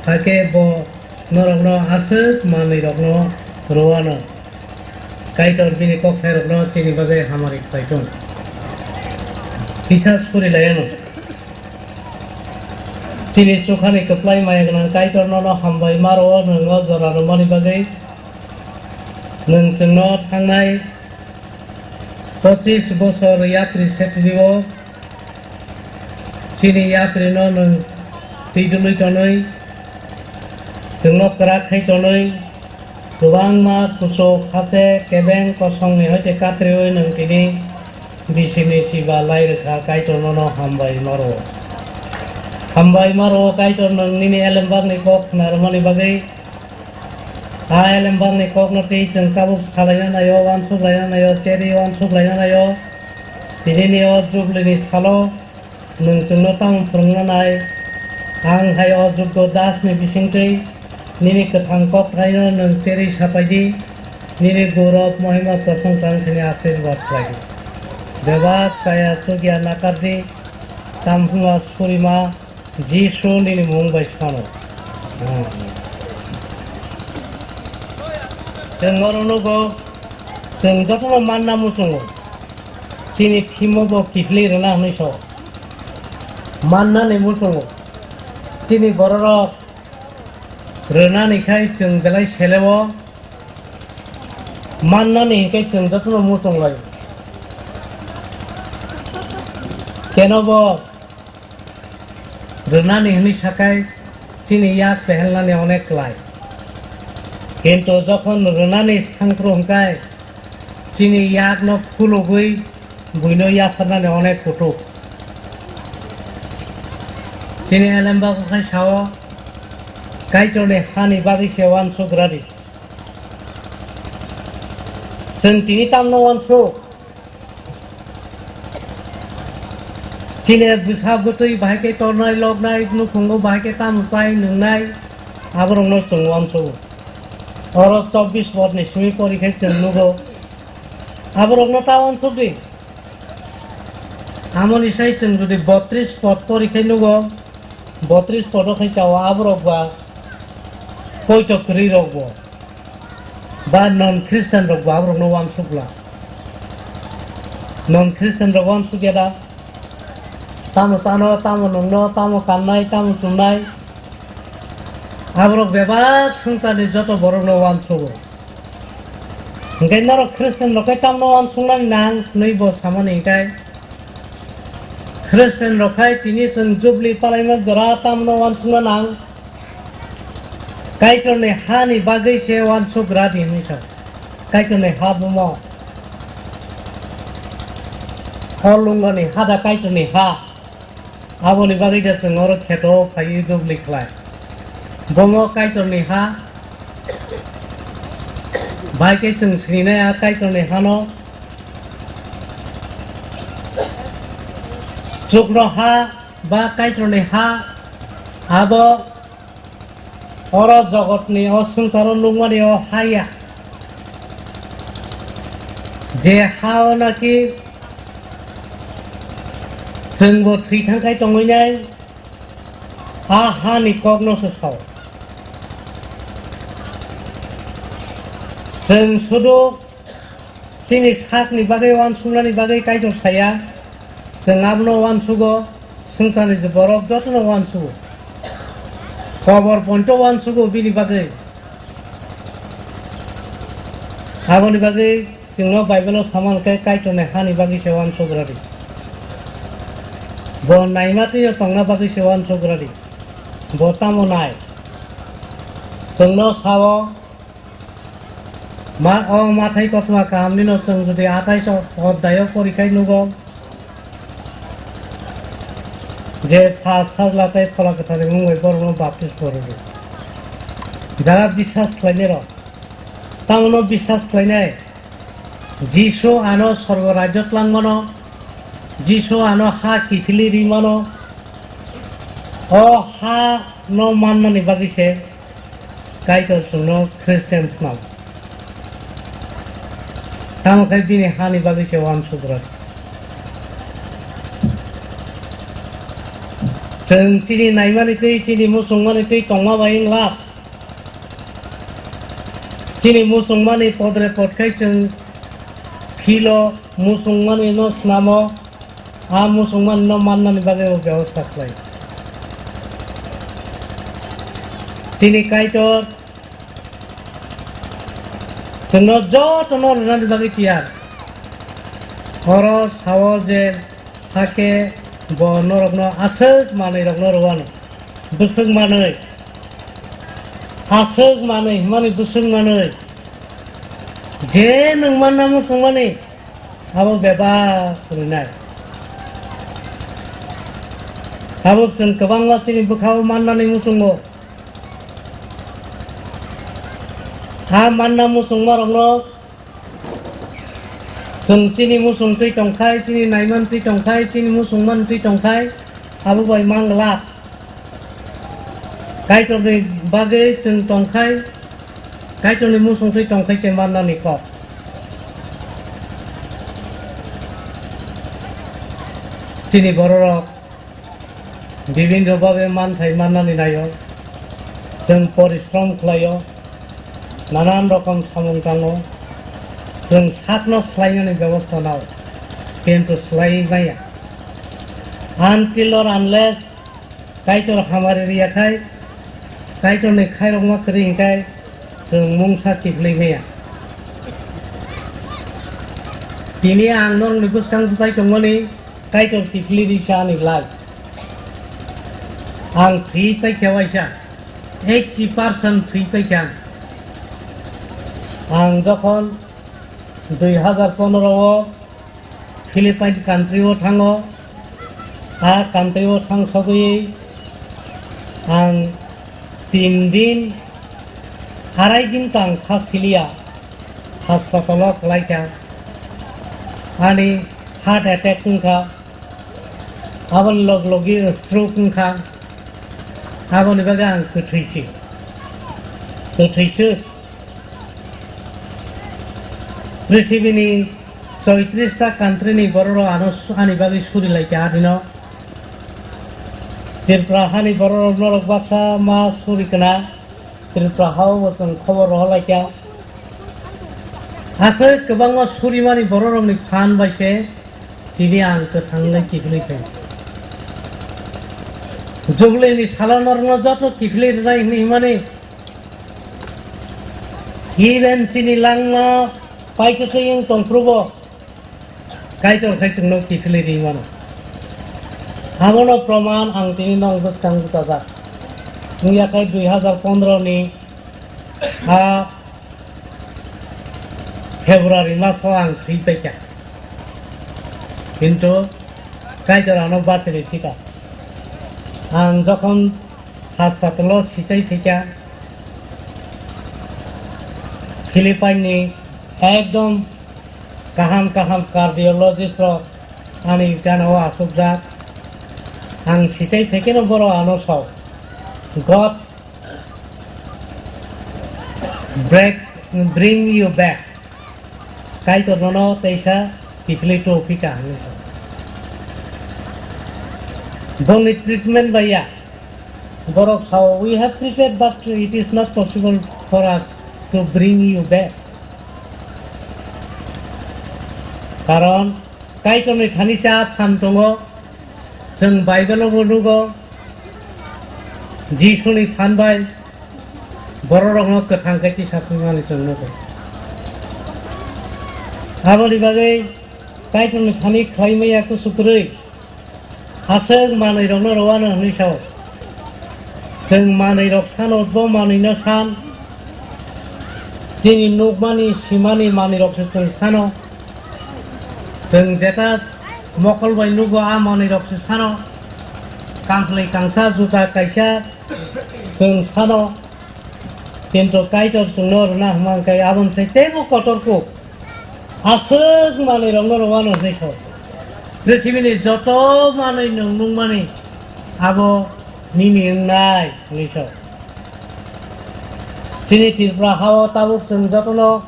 hakhe bo norokno aswk manwirokno rwano. Kaitor bini kokthairokno chini bagwi hamari khlai thung. Kisa suri lai ano. Chini chukhani kwplai maya gwnang Kaitor nono hambai ma rwo, nwng o jora rwmani bagwi. Nwng chwngno thangnai pochis bosor yapri setini o chini yapri no nwng twi dului tonwi, chwngno kwrak khai tonwi, kwbangma kuchuk hache kebeng kosongni hoite katriwi nwng tini Bisingni siba lai rwkha, Kaitor nono hambai maro. Hambai maro Kaitor, nwng nini elembakni kok khnarwmani bagwi. A elembakni kokno twi chwng tabuk salaina naio, uansuk laina naio, cherwi uansuk laina naio. Tinini o Jubilini salo nwng chwngno tamo phwrwngna nai? Ang hai o Jugdo Dasni bisingtwi nini kwthang kokthaino nwng cherwi sapai di, nini gurok, mohima, prosongsa wng thani asirwad khlai di. Bebak chaya chukya nakar di, tamphunga surima, Jisu nini mung bai sano. Chwng oro nugo, chwng jotono manna muchungo. Chini thimo bo kiphilwi rwna hwnwi so. Mannani muchungo. Chini bororok rwnani khai chwng belai seleo. Mannani hinkhe chwng jotono muchung laio. Keno bo rwnani hwnwi sakhai chini yak pehelnani onek klai. Kintu jokhon rwnani thangphru hwnkhe chini yakno khulugwi buino yapharnani onek kutuk. Chini elembakgo khai sao, Kaitorni hani bagwi se uansuk radi. Chwng tini tamno uansuk? Chini bwsa bwtwi bahai khe tornai loknai, nukhungo bahai khe tamo chai nwngnai, aborokno chwng uansugo. Oro chobbish podni simi pori khe chwng nugo, aborokno ta uansuk di. Amoni sai chwng jodi botris pod pori khe nugo, botris podo khe chao aborok ba poito kwrwi rok bo. Ba non Christian rok bo aborokno uansukla. Non Christian rok uansukya da? Tamo chano, tamo nungno, tamo kannai, tamo chumnai. Aborok bebak swngcharni joto borokno uansugo. Hinkhe norok Christian rok khe tamno uansuknani nang hwnwi bo samani hinkhe, Christian rok khai tini chwng Jubili palaima jora tamno uansukna nang? Kaitorni hani bagwi se uansuk radi hwnwi sa. Kaitorni ha bumo. O lungoni ha da Kaitorni ha. Aboni bagwi da chwng oro kheto phaiwi Jubili khlai. Bomo Kaitorni ha. Bai khe chwng sininai a Kaitorni hano. Chukno ha ba Kaitorni ha, abo oro jogotni o swngcharo nukmani o ha ya. Je ha o naki chwngbo thwi thangkhai tongwi nai, a hani kokno se sao. Chwng sudu chini sakni bagwi uansuknani bagwi Kaitor saya, chwng abono uansugo, swngcharni je borok jotono uansugo. Kobor ponto uansugo bini bagwi. Aboni bagwi chwngno Bible-o saman khe Kaitorni hani bagwi se uansuk radi. Bo naima twino tongna bagwi se uansuk radi. Bo tamo nai? Chwngno sao, Ma-, o Mathai kothoma kahamnino chwng jodi athais odhai-o porikhai nugo je Pha, Sajla tei Phola Kwtharni mung bai borokno baptismo rwdi. Jara biswas khlainai rok, tamono biswas khlainai Jisu ano sorgo rajyo twlangmano, Jisu ano ha kiphilwi rimano, o ha no mannani bagwi se Kaitor chwngno Christian swnam. Tamo khe bini hani bagwi se uansuk rwdi. Chwng chini naimani twi, chini muchungmani twi tongma bai wng lak. Chini muchungmani podre pod khai chwng philo, muchungmani no snamo, a muchungmani no mannani bagwi o bebosta khlai. Chini Kaitor chwngno jotono rwnani bagwi tiyar. Oro sao je, hakhe bo norokno aswk manwirokno rwano. Bwswk manwi. Aswk manwi hwnmani bwswk manwi. Je nwng manna muchungmani, Abo bebak rinai. Tabuk chwng kwbangma chini bwkhao mannani muchungo. Ha manna muchungmarokno chwng chini muchung twi tongkhai, chini naiman twi tongkhai, chini muchungman twi tongkhai, abo bai mang glak. Kaitorni bagwi chwng tongkhai, Kaitorni muchung twi tongkhai se mannani kok. Chini bororok bibinno babe manthai mannani naio, chwng porishrom khlaio, nanan rokom samung tango, chwng sakno swlainani bebosta nao, kintu swlaiwi maya. Until or unless Kaitor hamari riya khai, Kaitorni khairokma kwrwi hwnkhe chwng mungsa kiphilwi maya. Tini ang norokni bwskang bwchai tongmani Kaitor kiphilwi risa ani life. Ang thwi paikha waisa, eighty percent thwi paikha. Ang jokhon dui hazar pondro o Philippine country o thango, a country o thang sogwi ang tin din, arai din tang kha siliya, hospital o kwlaikha. Ani heart attack wngkha, aboni log logi stroke wngkha, aboni bagwi ang kwthwi si, kwthwi se. Prithibini choitris ta country ni bororok ano su-, ani bagwi suri lai kha adino. Tripura hani bororok norok baksa ma suri kana Tripura hao bo chwng khobor rohor lai kha. Aswk kwbangma surimani bororokni phan bai se tini ang kwthang lai kiphilwi phai. Jubilee ni salo norokno joto kiphilwi rwnai hwnwi himani Even chini langma paitotwi wng tongphrubo Kaitor khai chwngno kiphilwi ri mano. Abono proman ang tini nwng bwskang bwchajak. Wngya khai dui hazar pondro ni a February maso ang thwi paikha. Kintu Kaitor ano bachirwi thika. Ang jokhon hospital o sichai phaikha, Philippine ni ekdom kaham kaham cardiologist rok ani gana o achukjak. Ang sichai phaikhe no borok ano sao, God break, bring you back. Kaitor nono teisa kiphilwi tuo phika hwnwi. Bongni treatment bai ya. Borok sao, "We have treated, but it is not possible for us to bring you back." Karon Kaitorni thani cha phan tongo. Chwng Bible-o bo nugo, Jisuni phan bai bororokno kwthang khe tisa phimani chwng nugo. Aboni bagwi Kaitorni thani khlai maya kusu kwrwi, aswk manwirokno rwano hwnwi sao. Chwng manwirok sano, bo manwino san, chini nukmani, simani manwirokse chwng sano. Chwng jeta mokol bai nugo, a manwirokse sano. Kangphlwi kangsa, juta kaisa chwng sano. Kintu Kaitor chwngno rwna hwnma hwnkhe aboni sai teibo kotor kuk. Aswk manwirokno rwano hwnwi sao. Prithibini joto manwi nwng nukmani abo nini wngnai hwnwi sao. Chini Tripura hao tabuk chwng jotono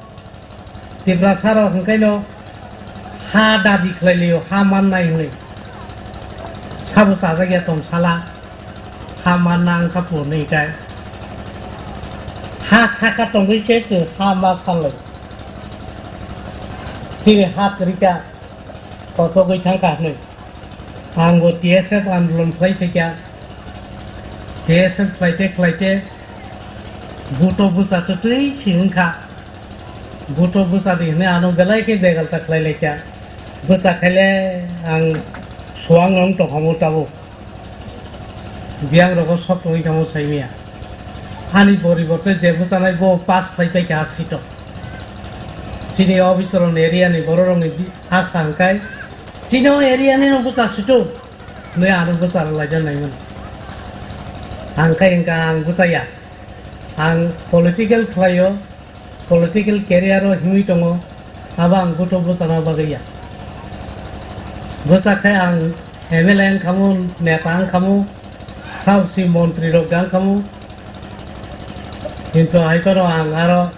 Tiprasa rok hwnkhaino ha dabi khlai lio, ha mannai hwnwi. Sabo chajak ya tong sala, ha manna wngkha purni kai. Ha saka tongwi se chwng ha ma salai. Chini ha kwrwi kha, kochogwi thang kha hwnwi. Ang bo T S F andolon khlai phaikha. T S F khlaite khlaite buto bwsa twtwi si wngkha. Buto bwsa di hwnwi ano belai khe begalta khlai laikha. Bwsa khaile ang suang wng tongkhamu tabuk. Biyang rogo sok tongwi tongmo saimaya. Ani poriborte je bwsanai bo pass khlai paikha seat o. Chini o Bicharon area ni borok rok ni bi-, asa hwnkhe chini o area ni no bwsa situ nui ano bwsa rwlaijak nai mano. Hwnkhe hwnkhe ang bwsaya. Ang political khlaio, political career o himwi tongo, abo ang bwtwi bwchana bagwi ya. Bwchakhe ang M L A wngkhamu, neta wngkhamu, saosi montri rok wngkhamu. Kintu hai phano ang aro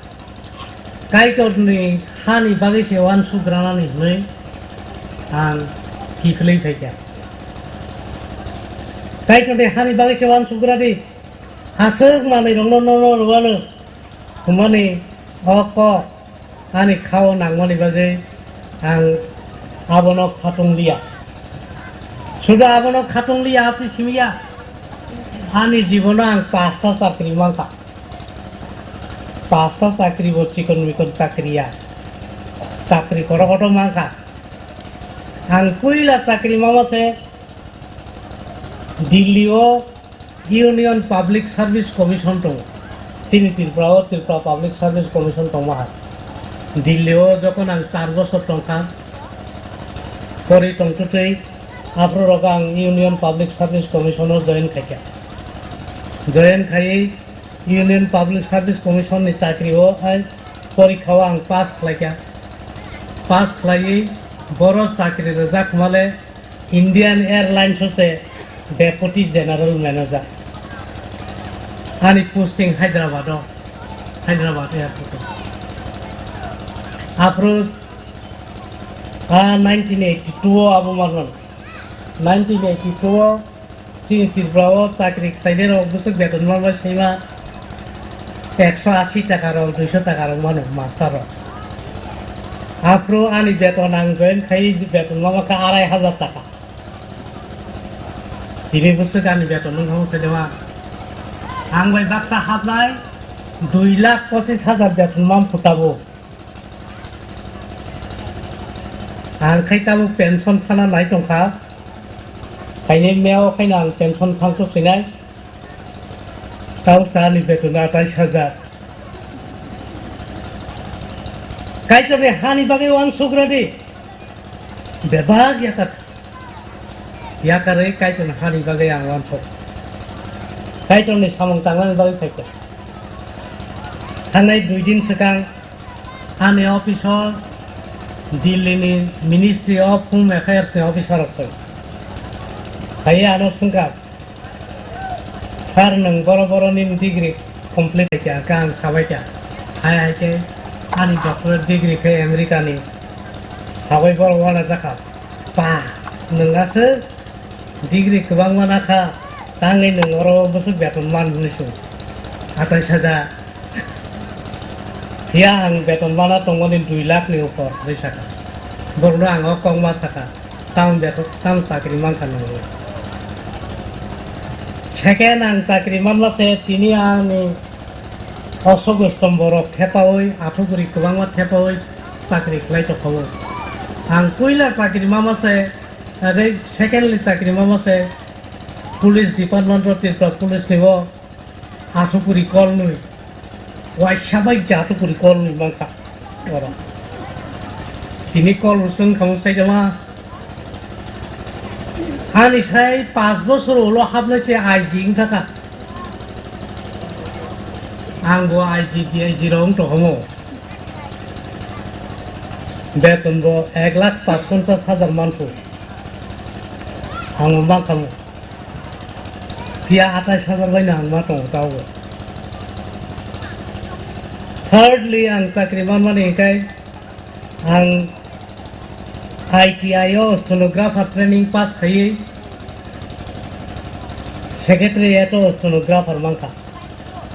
Kaitorni hani bagwi se uansuk granani hwnwi ang kiphilwi phaikha. Kaitorni hani bagwi se uansuk gradi, aswk manwi rokno nono rwano hwnmani o kok ani khao nangmani bagwi ang abono khatung liya. Sudu abono khatung liya, atwi simiya. Ani jibono ang pasta chakri mankha. Pasta chakri bo chikon mikon chakri ya. Chakri koto koto mankha. Ang puila chakri mama se Delhi o Union Public Service Commission tongo. Chini Tripura o Tripura Public Service Commission tongma hai. Delhi o jokon ang char bosor tongkha, pori tongtwtwi aphuru rok ang Union Public Service Commission o join khaikha. Join khaiwi Union Public Service Commission ni chakri o hai porikha o ang pass khlaikha. Pass khlaiwi boro chakri rwjak male Indian Airlines o se Deputy General Manager. Ani posting Hyderabad o, Hyderabad Airport o. Aphuru a nineteen eighty-two o abo manmano. Nineteen eighty-two o chini Tripura o chakri khlainai rok bwswk beton manbai saima ekso asi taka rok, duiso taka rok mano master rok. Aphuru ani beton ang join khai beton mama kha arai hajar taka. Tini bwswk ani beton wngkha sai dema. Ang bai baksa hapnai dui lakh pochis hajar beton mam phuta bo. Ang khai tabuk pension thana nai tongkha. Kainwi meo khaino ang pension thangchuk sinai. Tabuk sa ani beton atais hajar. Kaitorni hani bagwi uansuk rwdi. Bebak yakar. Yakarwi Kaitorni hani bagwi ang uansuk. Kaitorni samung tangnani bagwi phaikha. Thangnai dui din swkang ani office o Delhi ni Ministry of Home Affairs ni officer rok phai. Phaiwi ano swngkha, "Sir, nwng boro boro nini degree complete kha?" Hwnkhe ang sabaikha, "Hai hai khe ani doctorate degree khe America ni." Sabai borok uanajakha, "Pa, nwng aswk degree kwbangma nakha, tangwi nwng oro bwswk beton man hwnwi sung? Atais hajar." Phiya ang beton mana tongmani dui lakh ni upor hwnwi sakha. Borokno ang o kokma sakha, "Tamo beton, tamo chakri mankha nwng?" Second ang chakri manma se tini ani osok stombo rok thepaui, athukuri kwbangma thepaui chakri khlai tongkha o. Ang puila chakri mama se, ade secondly chakri mama se police department o, Tripura police ni o. Athukuri kolnwi. Waisa bai je athukuri kolnwi mankha oro. Tini kol bo chwng kha mung saijama. Ani sai panch bosor ulo hapnai se I G wngkha kha. Ang bo I G, D I G rok wng tongkha mo. Beton bo ek lakh panch ponchas hajar manphu. Ang bo mankha mo. Phiya atais hajar bai no ang ma tongo tabuk. Thirdly, ang chakri manmani hwnkhe ang I T I o stenographer training pass khaiwi secretariat o stenographer mankha.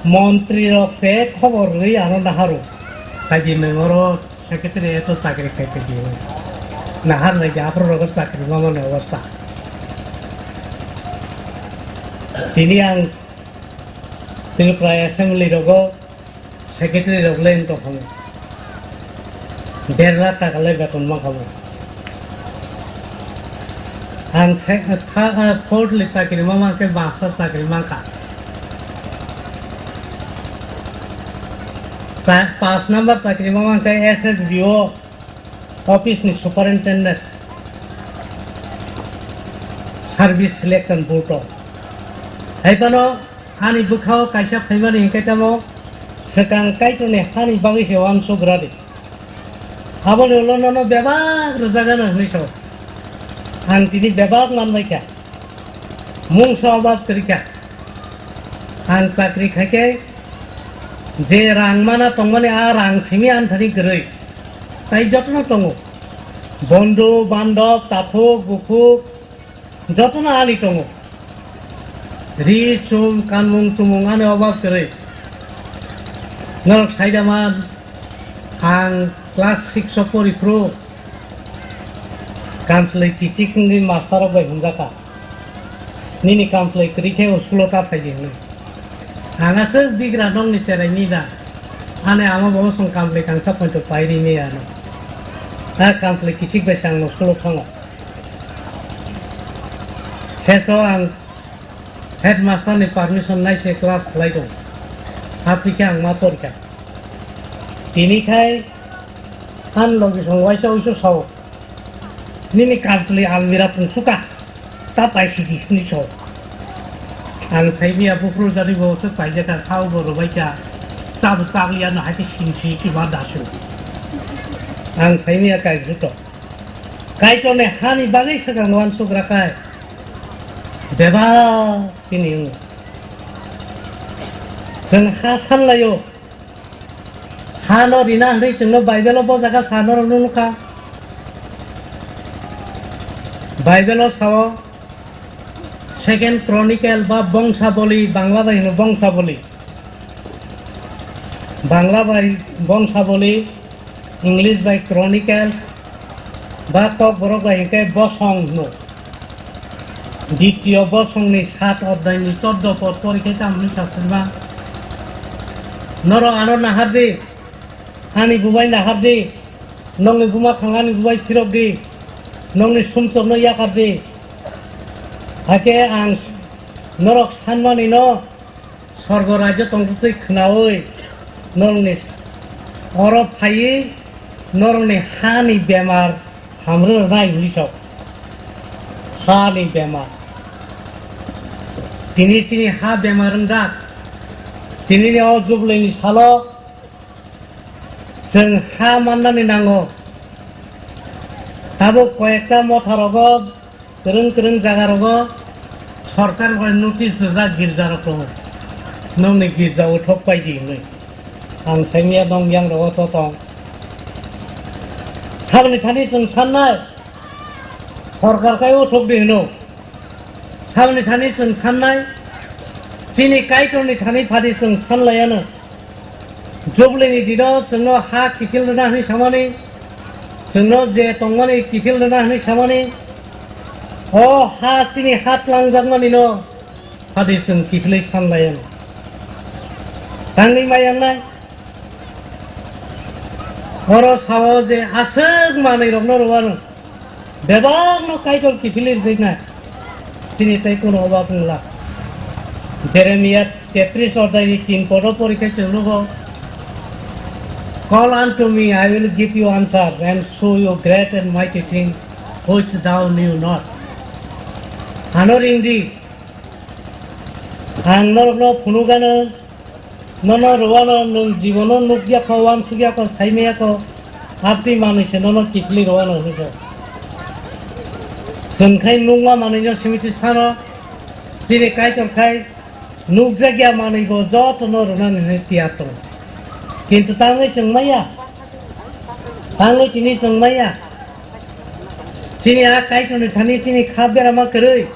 Montri rok se khobor rwwi ano naharo. Kaidi nwng oro Secretary eto chakri khai khai di. Nahar nai di aphuru rogo chakri mama ni obostha. Tini ang Tripura Assembly rogo secretary rok le wng tongkha mo. Der lakh taka le beton mankha mo. Ang se-, tha-, ah, fourthly chakri ma mankhe master chakri mankha. Cha-, paanch number chakri ma mankha S S B O office ni superintendent, service selection board o. Hai phano ani bwkhao kaisa phaimani hinkhe tamo swkang Kaitorni hani bagwi se uansuk radi. Aboni ulo nono bebak rwjagano hinwi sao. Ang tini bebak manbaikha. Mungsa obab kwrwikha. Ang chakri khaikhe je rang mana tongmani a rang simi anthani kwrwi. Tai jotono tongo. Bondhu, bandhob, takhuk, bukhuk, jotono ani tongo. Ri chum, kanmung chumung ani obab kwrwi. Norok saida man, ang class six o pori phuru kanslwi kichik wngwi master rok bai hwnjakha. Nini kanslwi kwrwi khe o school o ta phaidi hwnwi. Ang aswk bigra nokni cherai ni da. Ani ama bo song kanslwi kangsa poito pai ri me ano. A kanslwi kichik bai se ang no school o thango. Seso ang headmaster ni permission nai se class khlai tong. Atwi khe ang ma porikha. Tini khai an logi song waisa uisu sao. Nini kanslwi almira pungsuka. Ta paisidi hwnwi sao. Ang saimiya buphuru jani bo se paijaka sao bo rwbaika. Chabu chakliya no haikhe singsi kima dasu. Ang saimiya kai buto. Kaitorni hani bagwi swkang uansuk rakai. Bebak chini wngo. Chwng ha sanlaio. Hano rina hwnwi chwngno Bible-o bo jaga sa norokno nukha. Bible-o sao Second Chronicle ba Bongsaboli, Bangla bai hwno Bongsaboli. Bangla bai Bongsaboli, English bai Chronicles, ba Kokborok bai hinkhe Bosong hwno. Ditiyo Bosongni sat oddaini choddo pod pori khe tamo hwnwi sa sirma. Norok ano nahar di, ani bubai nahar di, nokni buma thang ani bubai phirok di, nokni sumsokno yakar di. Hakhe ang norok sanmani no, Sorgo rajyo tongtwtwi khwnaui norokni oro phaiwi norokni hani bemar hamrwrwnai hwnwi sok. Hani bemar. Tini chini ha bemar wngjak. Tinini o Jubileeni salo chwng ha mannani nango. Tabuk koyekta motha rogo Kwrwng kwrwng jaga rogo sorkar bai notice rijak girja rok tongo. Nokni girja o thok pai di hinwi. Ang saimya nong yang rogo to tong. Saboni thani chwng sannai sorkar kai o thok di hino. Saboni thani chwng sannai chini Kaitorni thani phadi chwng sanlaiano. Jubileeni dino chwngno ha kiphil rwna hwnwi samani, chwngno je tongmani kiphil rwna hwnwi samani, o ha chini ha tlangjakmanino phadi chwng kiphilwi sanlaiano. Tangwi maiyangnai? Oro sao je aswk manwirokno rwano. Bebakno Kaitor kiphilwi rwknai. Chini tei kuno oba wngla. Jeremiah tetris odai ni tin podo pori khe chwng nugo, "Call unto me, I will give you answer and show you great and mighty things which thou knew not." Ano ring di, ang norokno phunukgano. Nono rwano nwng jibono nukya kho, uansukya kho, saimaya kho, abtwi manwi se nono kiphilwi rwano hwnwi kho. Chwng khai nukma manwino simithi sano, chini Kaitor khai nukjakya manwi bo jotono rwnani hwnwi tiyar tongo. Kintu tangwi chwng maya, tangwi tini chwng maya. Chini a Kaitorni thani chini kha berama kwrwi.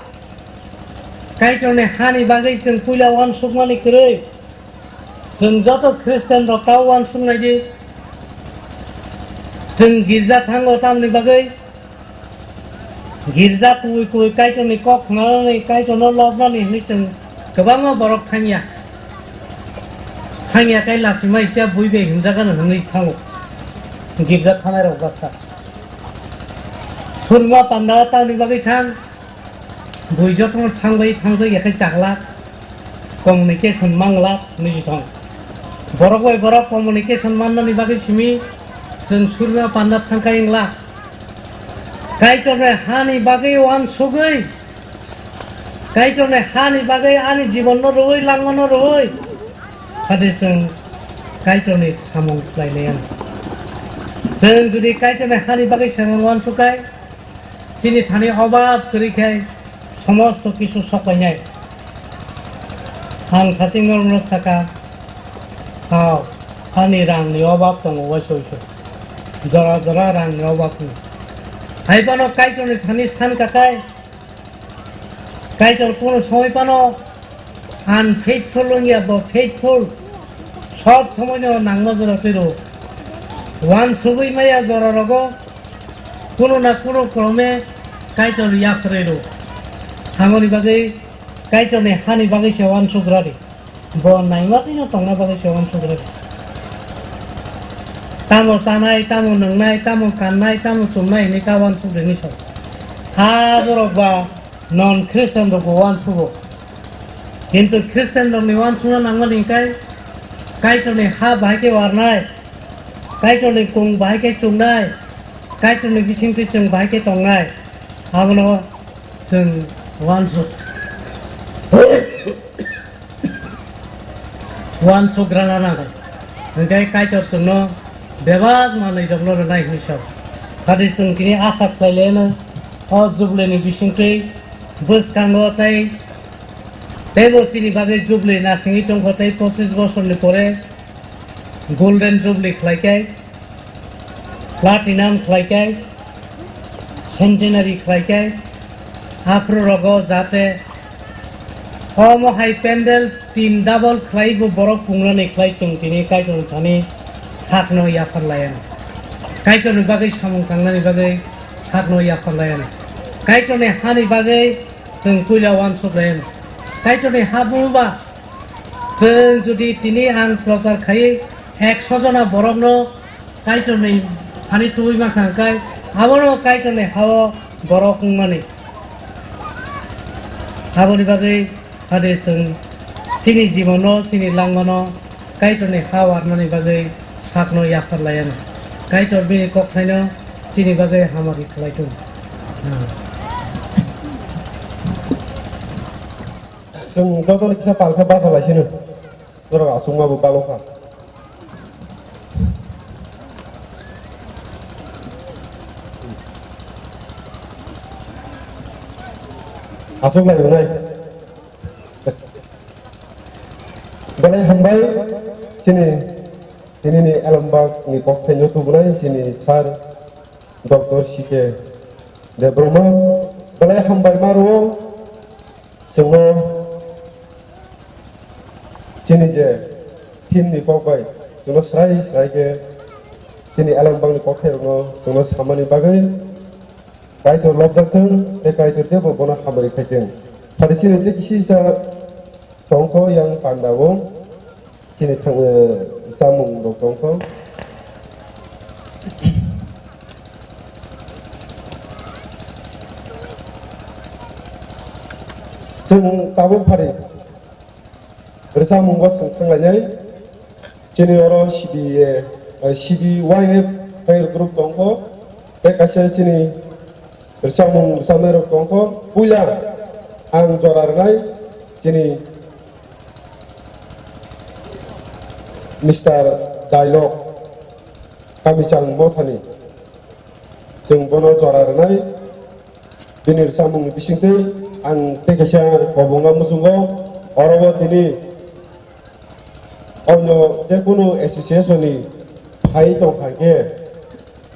Kaitorni hani bagwi chwng puila uansukmani kwrwi. Chwng joto Christian rok ta uansuknai di. Chwng girja thango tamni bagwi. Girja kubui kubui Kaitorni kok khnanani, Kaitorno lobnani hwnwi chwng kwbangma borok thangya. Thangya khe lachimai cha bui bai hwnjagano hwnwi thango. Girja thanai rok baksa. Surma panda tamni bagwi thang. Bui jotono thangbai thangjak ya khe chaklak, communication manglak, niji thang. Borok bai borok communication mannani bagwi simi chwng surima panda thangkha wngla. Kaitorni hani bagwi uansugwi, Kaitorni hani bagwi ani jibono rwui, langmano rwui, hade chwng Kaitorni samung khlainai ano. Chwng jodi Kaitorni hani bagwi chwng uansukai, chini thani obab kwrwi khai somosto kisu sokoinai. Ang saching norokno saka, hao, ani rangni obab tongo waisa waisa. Jora jora rangni obab ni. Hai phano Kaitorni thani san kakai, Kaitor kuno somoi phano unfaithful wngya, bo faithful. Sob somoi no nangma jora twi rwo. Uansugwi maya jora rogo kuno na kuno krome Kaitor yapharwi rwo. Hamoni bagwi Kaitorni hani bagwi se uansugra di. Bo naima tino tongna bagwi se uansuk rwdi. Tamo chanai, tamo nwngnai, tamo kannai, tamo chumnai hinwi ta uansuk rwni sa. Ha borok ba non Christian rok bo uansugo. Kintu Christian rokni uansukna nangmani hwnkhe Kaitorni ha bahai khe warnai, Kaitorni kung bahai khe chumnai, Kaitorni bisingtwi chwng bahai khe tongnai. Abono chwng uansuk. Uansugrana nango. Hwnkhe Kaitor chwngno bebak manwi rokno rwnai hwnwi sao. Hadi chwng tini asa khlaileno o jubilini bisingtwi bwskango tei teibo chini bagwi jubili nasingwi tongkho tei pochis bosorni pore golden jubili khlaikhai. Platinum khlaikhai, centenary khlaikhai, aphuru rogo jate omo hai pandal tin double khlai bo borok pungnani khlai chwng tini Kaitorni thani sakno yapharlaiya. Kaitorni bagwi samung tangnani bagwi sakno yapharlaiya. Kaitorni hani bagwi chwng puila uansuklaiya. Kaitorni ha buba Chwng jodi tini ang prochar khai ekso jona borokno Kaitorni thani tubui mankha hwnkhe, abono Kaitorni ha-o borok wngmani. Aboni bagwi hade chwng chini jibono, chini langmano Kaitorni ha warnani bagwi sakno yapharlaiya. Kaitor bini kokthaino chini bagwi hamari khlai tongo. Chwng jotono kisa palkha bacha lai sino. Norok achukma bo balo kha. Achuk lai wnai. Belai hambai chini, chini ni Alambak ni kokthaino tubunai chini sir Doctor C K Debbarma. Belai hambai ma rwo. Chwngno chini je theme ni kok bai chwngno srai srai khe chini Alambak ni kokthairokno chwngno samani bagwi Kaitor lobjak thung tei Kaitor teibo bono hamari khai thung. Phari chini tei kisi sa tongkho yang panda o. Chini thang, eh, chamung rok tongkho. Chwng tabuk phari rwchapmung o chwng thanglainai. Chini oro C B A, eh, C B Y F fire group tongkho. Tei kaisa chini rwchapmung rwchapnairok tongkho. Puila ang jora rwnai chini Mister Dialogue, Kamichang Mothani. Chwng bono jora rwnai. Bini rwchapmungni bisingtwi ang tei kaisa kobonga muchungo. Oro o tini onyo jekunu association ni phai tongkha khe,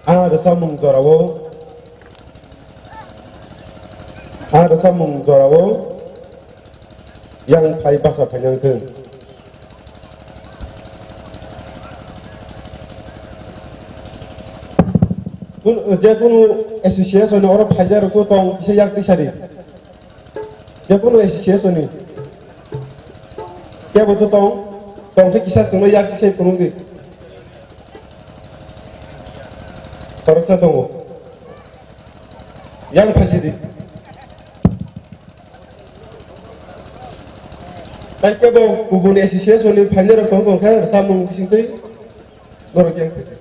a rwchapmung jorao, a rwchapmung jorao yang phai bacha phainang thung. Kun-, je kunu association oro phaijak rok tong kisa yak tisari. Je kunu association ni kebo to tong, tong khe kisa chwngno yak tisai phunuk di. Khoroksa tongo. Yang phaisi di. Tei kebo kubun association ni phainai rok tong tong khe rwchapmung bisingtwi norok yang phaikha.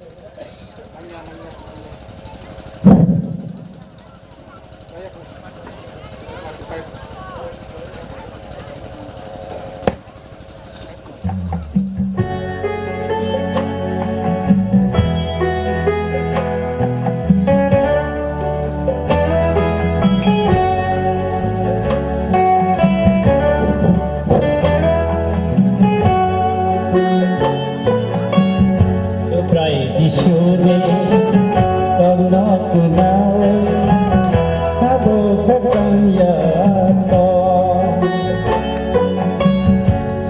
Subrai Jisuni kokno kwnawi sabo khakchang ya to.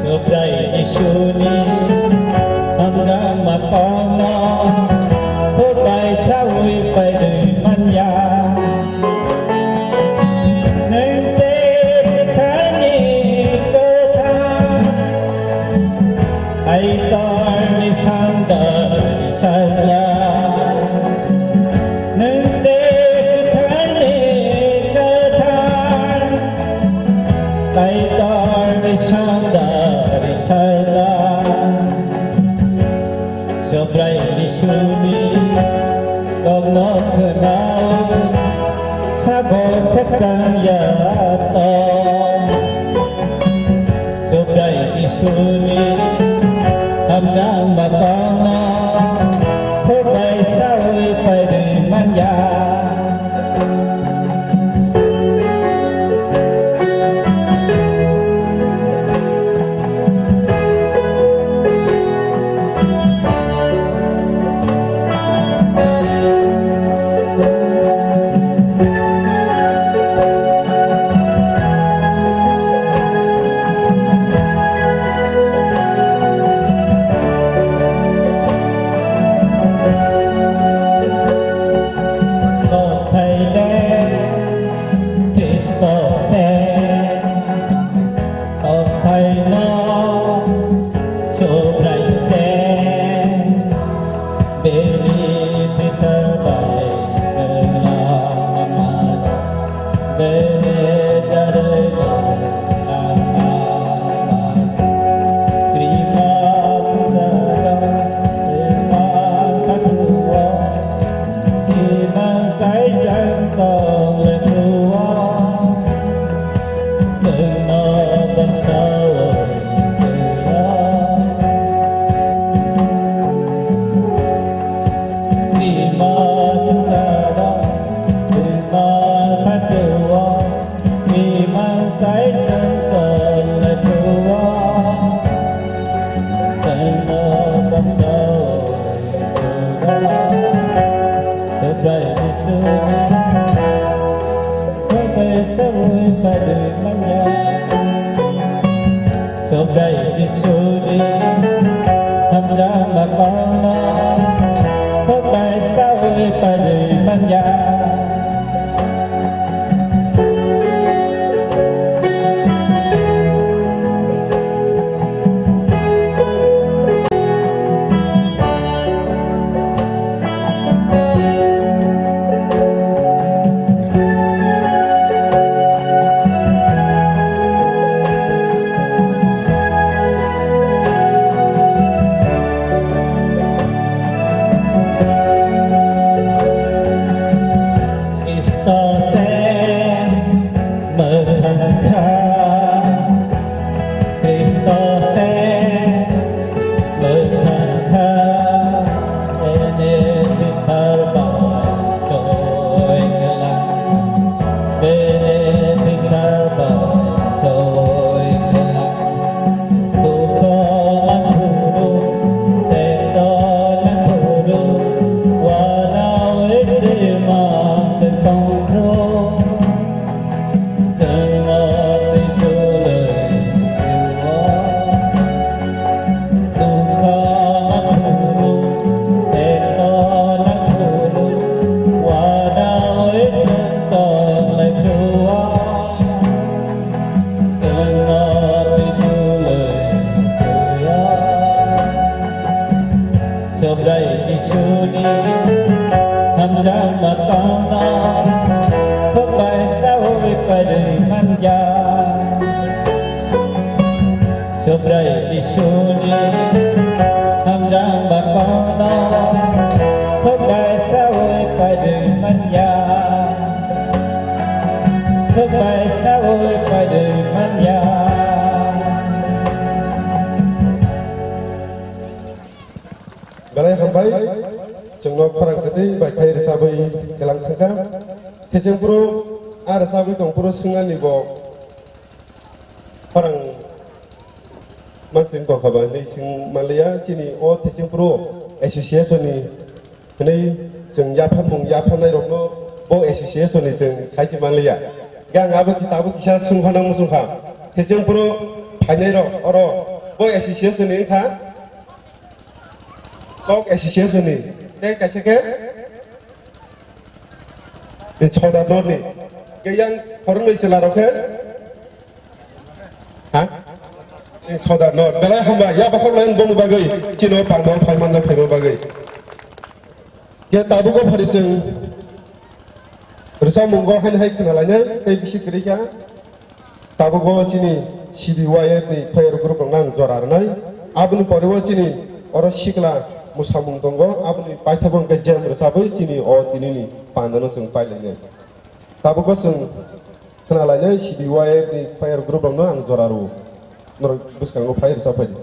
Subrai Jisuni hamjakma kokno hubai sawi pairwi manya. Nwng se kwtharni kwthar, Kaitorni sandal sajla. Nwng se kwtharni kwthar, Kaitorni sandal sajla. Subrai Jisuni kokno khwnao sabo khakchang ya to. Subrai Jisuni hamjakma kokno hubai sawi pairwi manya. Tokhaino Subrai se bini pithar bai swnglama, bini jarwi bai tangma, Krima swngcharo, Krima khatuo, Imang Saitan tong le thuo, chwngno bwkha-o twiya. Imang swngcharo, Imang khatuo, Imang Saitan tong le thuo, chwngno bwkha-o twiya. Subrai Jisu, Subrai Jisuni hamjakma kokno hubai sawi pairwi manya. Tubrai Jisuni hamjang bakono khukbai sawi paidwi manya. Khukbai sawi paidwi manya. Belai hambai, chwngno khorang kwtwi bai khai rwchabwi kelang thangkha. Khe chwng phuru a rwchabwi tong phuru swngnani bo khorang mansing tongkha ba hinwi swng manliya, chini o Thesing Phuru Association ni hinwi chwng yapharmung yapharnai rokno bo association ni chwng saisi manliya. Yang abo ki tabuk kisa swngphano muchungkha. Thesing Phuru phainai rok oro bo association ni wngkha. Kok Association ni tei kaisa khe Soda North ni. Khe yang khoroknwi chwla rok khe, ha? Soda North. Belai hamba, ya bakhok lain bong bagwi, chino pangno phai manjak phaima bagwi. Khe tabuk o phari chwng rwchapmungo haino hai khwnalainai tei bisi kwrwi kha. Tabuk o chini C B Y F ni player group rokno ang jora rwnai. Aboni pore o chini oro sikla mwsamung tongo, aboni paithago hwnkhe jam rwchabwi chini o tinini pandano chwng pailainai. Tabuk o chwng khwnalainai C B Y F ni player group rokno ang jora rwo. Norok bwskango phai rwchap phai di.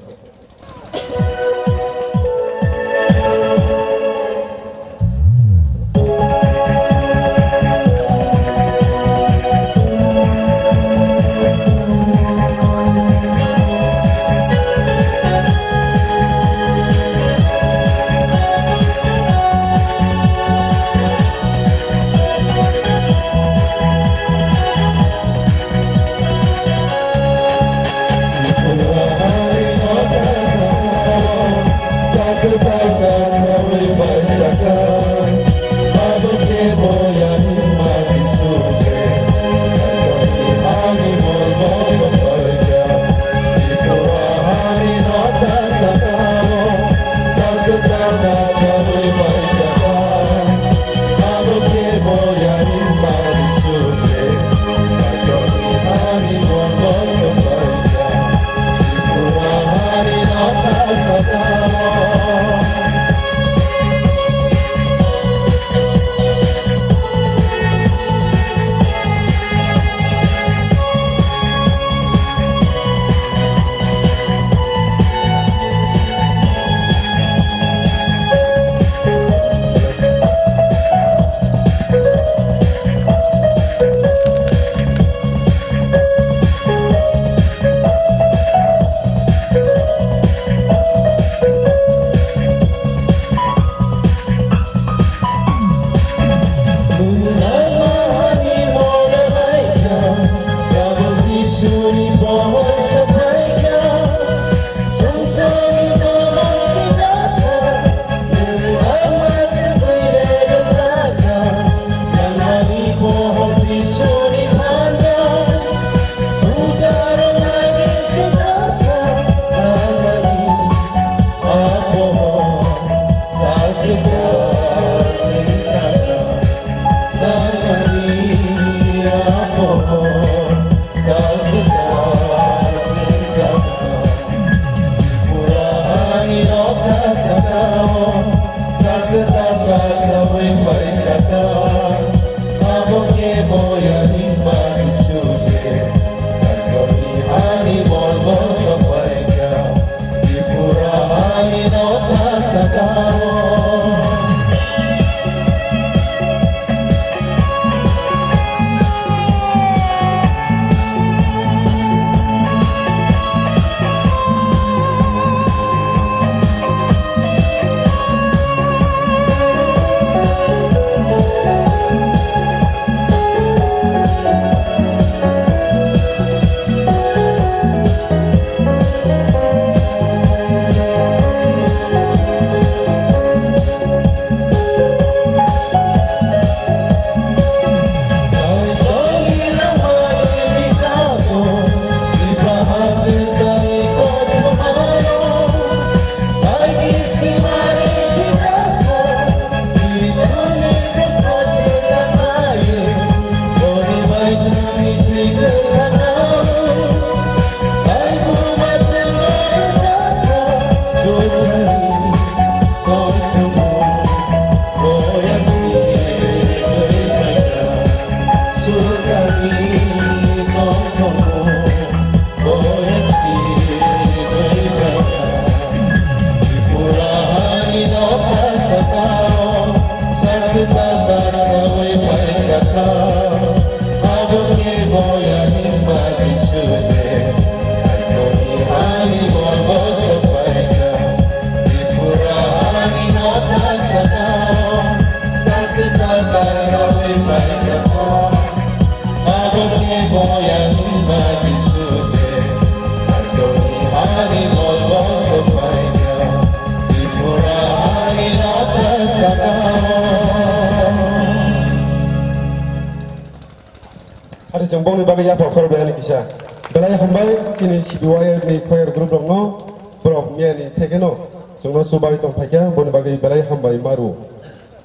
Hari chwng bongni bagwi yapha khoroknwi ani kisa. Belai hambai chini C B Y F ni choir group rokno, borok miyani thekeno chwngno chubai tong phaikha, boni bagwi belai hambai maru.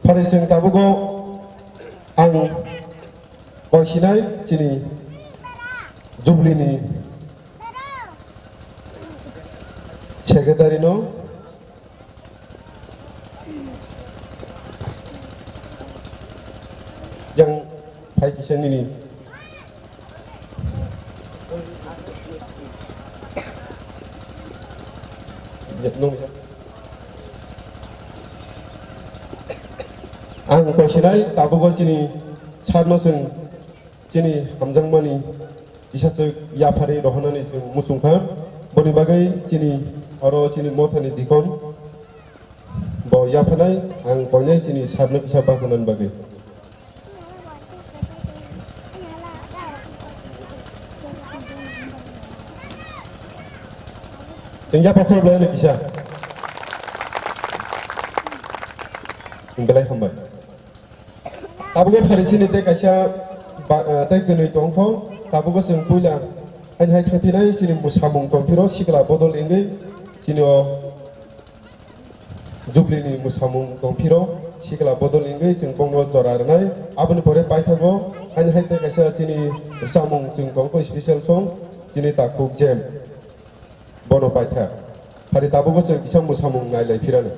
Phari chwng tabugo ang koisinai chini Jubilee ni secretary no. Yang phai kisa nini. Ang koisinai tabugo chini sarno chwng chini hamjakmani kisa se yapharwi rohornani chwng muchungkha. Boni bagwi chini oro chini mothani dikon bo yapharnai, ang koinai chini sarno kisa bachanani bagwi. Chwng yapha khoroknwi kisa. Belai hambai. Tabukhe phari chini tei kaisa ba-, ah, tei kwnwi tongkho. Tabukhe chwng puila haini hai thangphinai chini mwsamung tongphiro sikla bodol wngwi chini o Jubilee ni mwsamung tongphiro sikla bodol wngwi chwng bongno jora rwnai. Aboni pore paithago haini hai tei kaisa chini rwchapmung chwng tongkho special song chini Takhuk Jem. Bono paitha. Phari tabukhe chwng kisa mwsamung nailai phirano.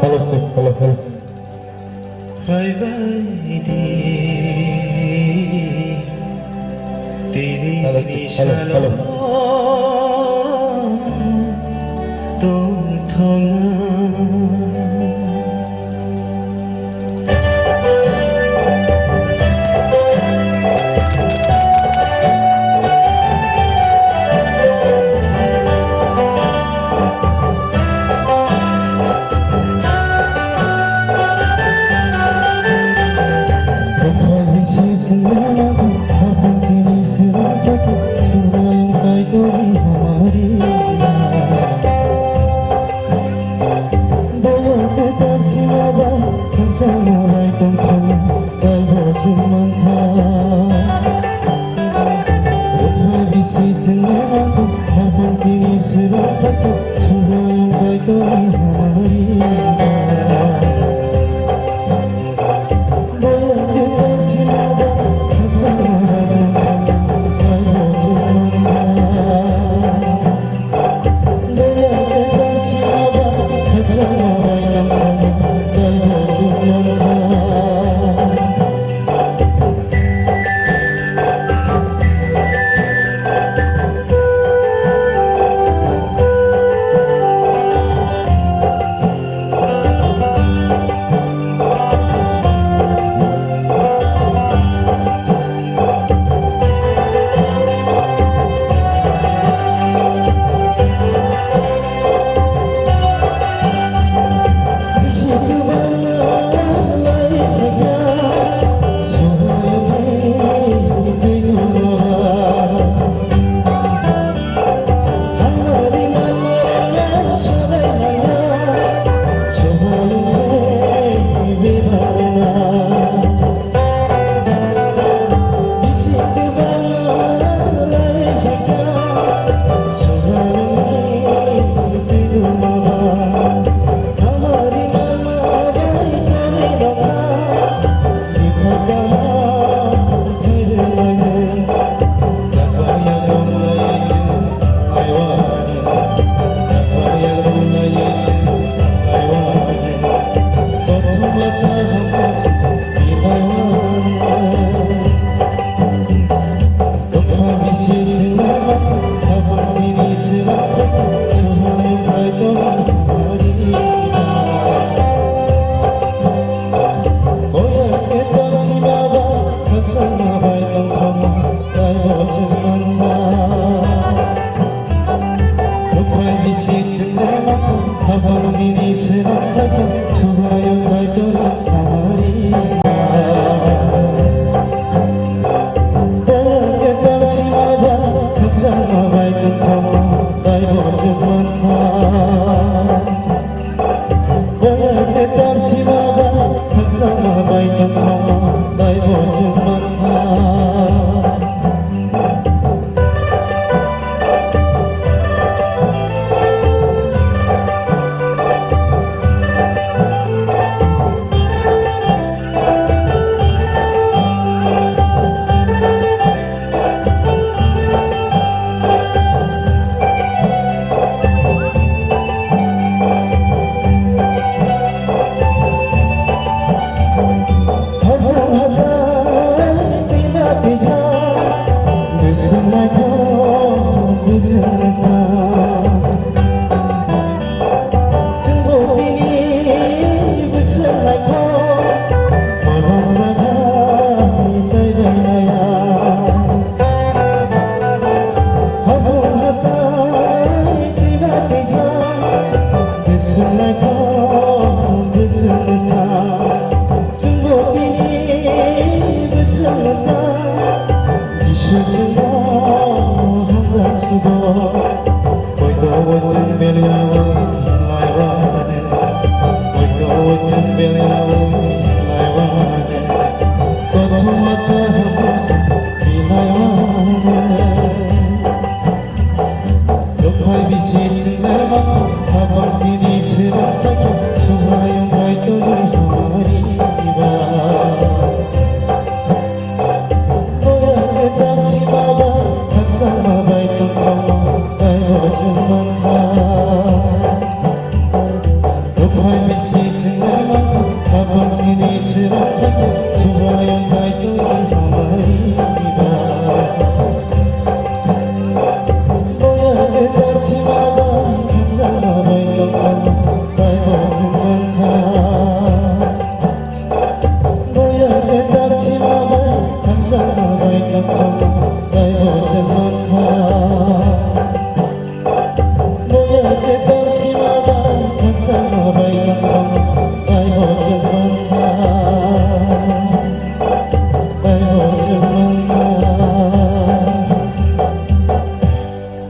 Hello, hello, hello. Hello, hello, hello.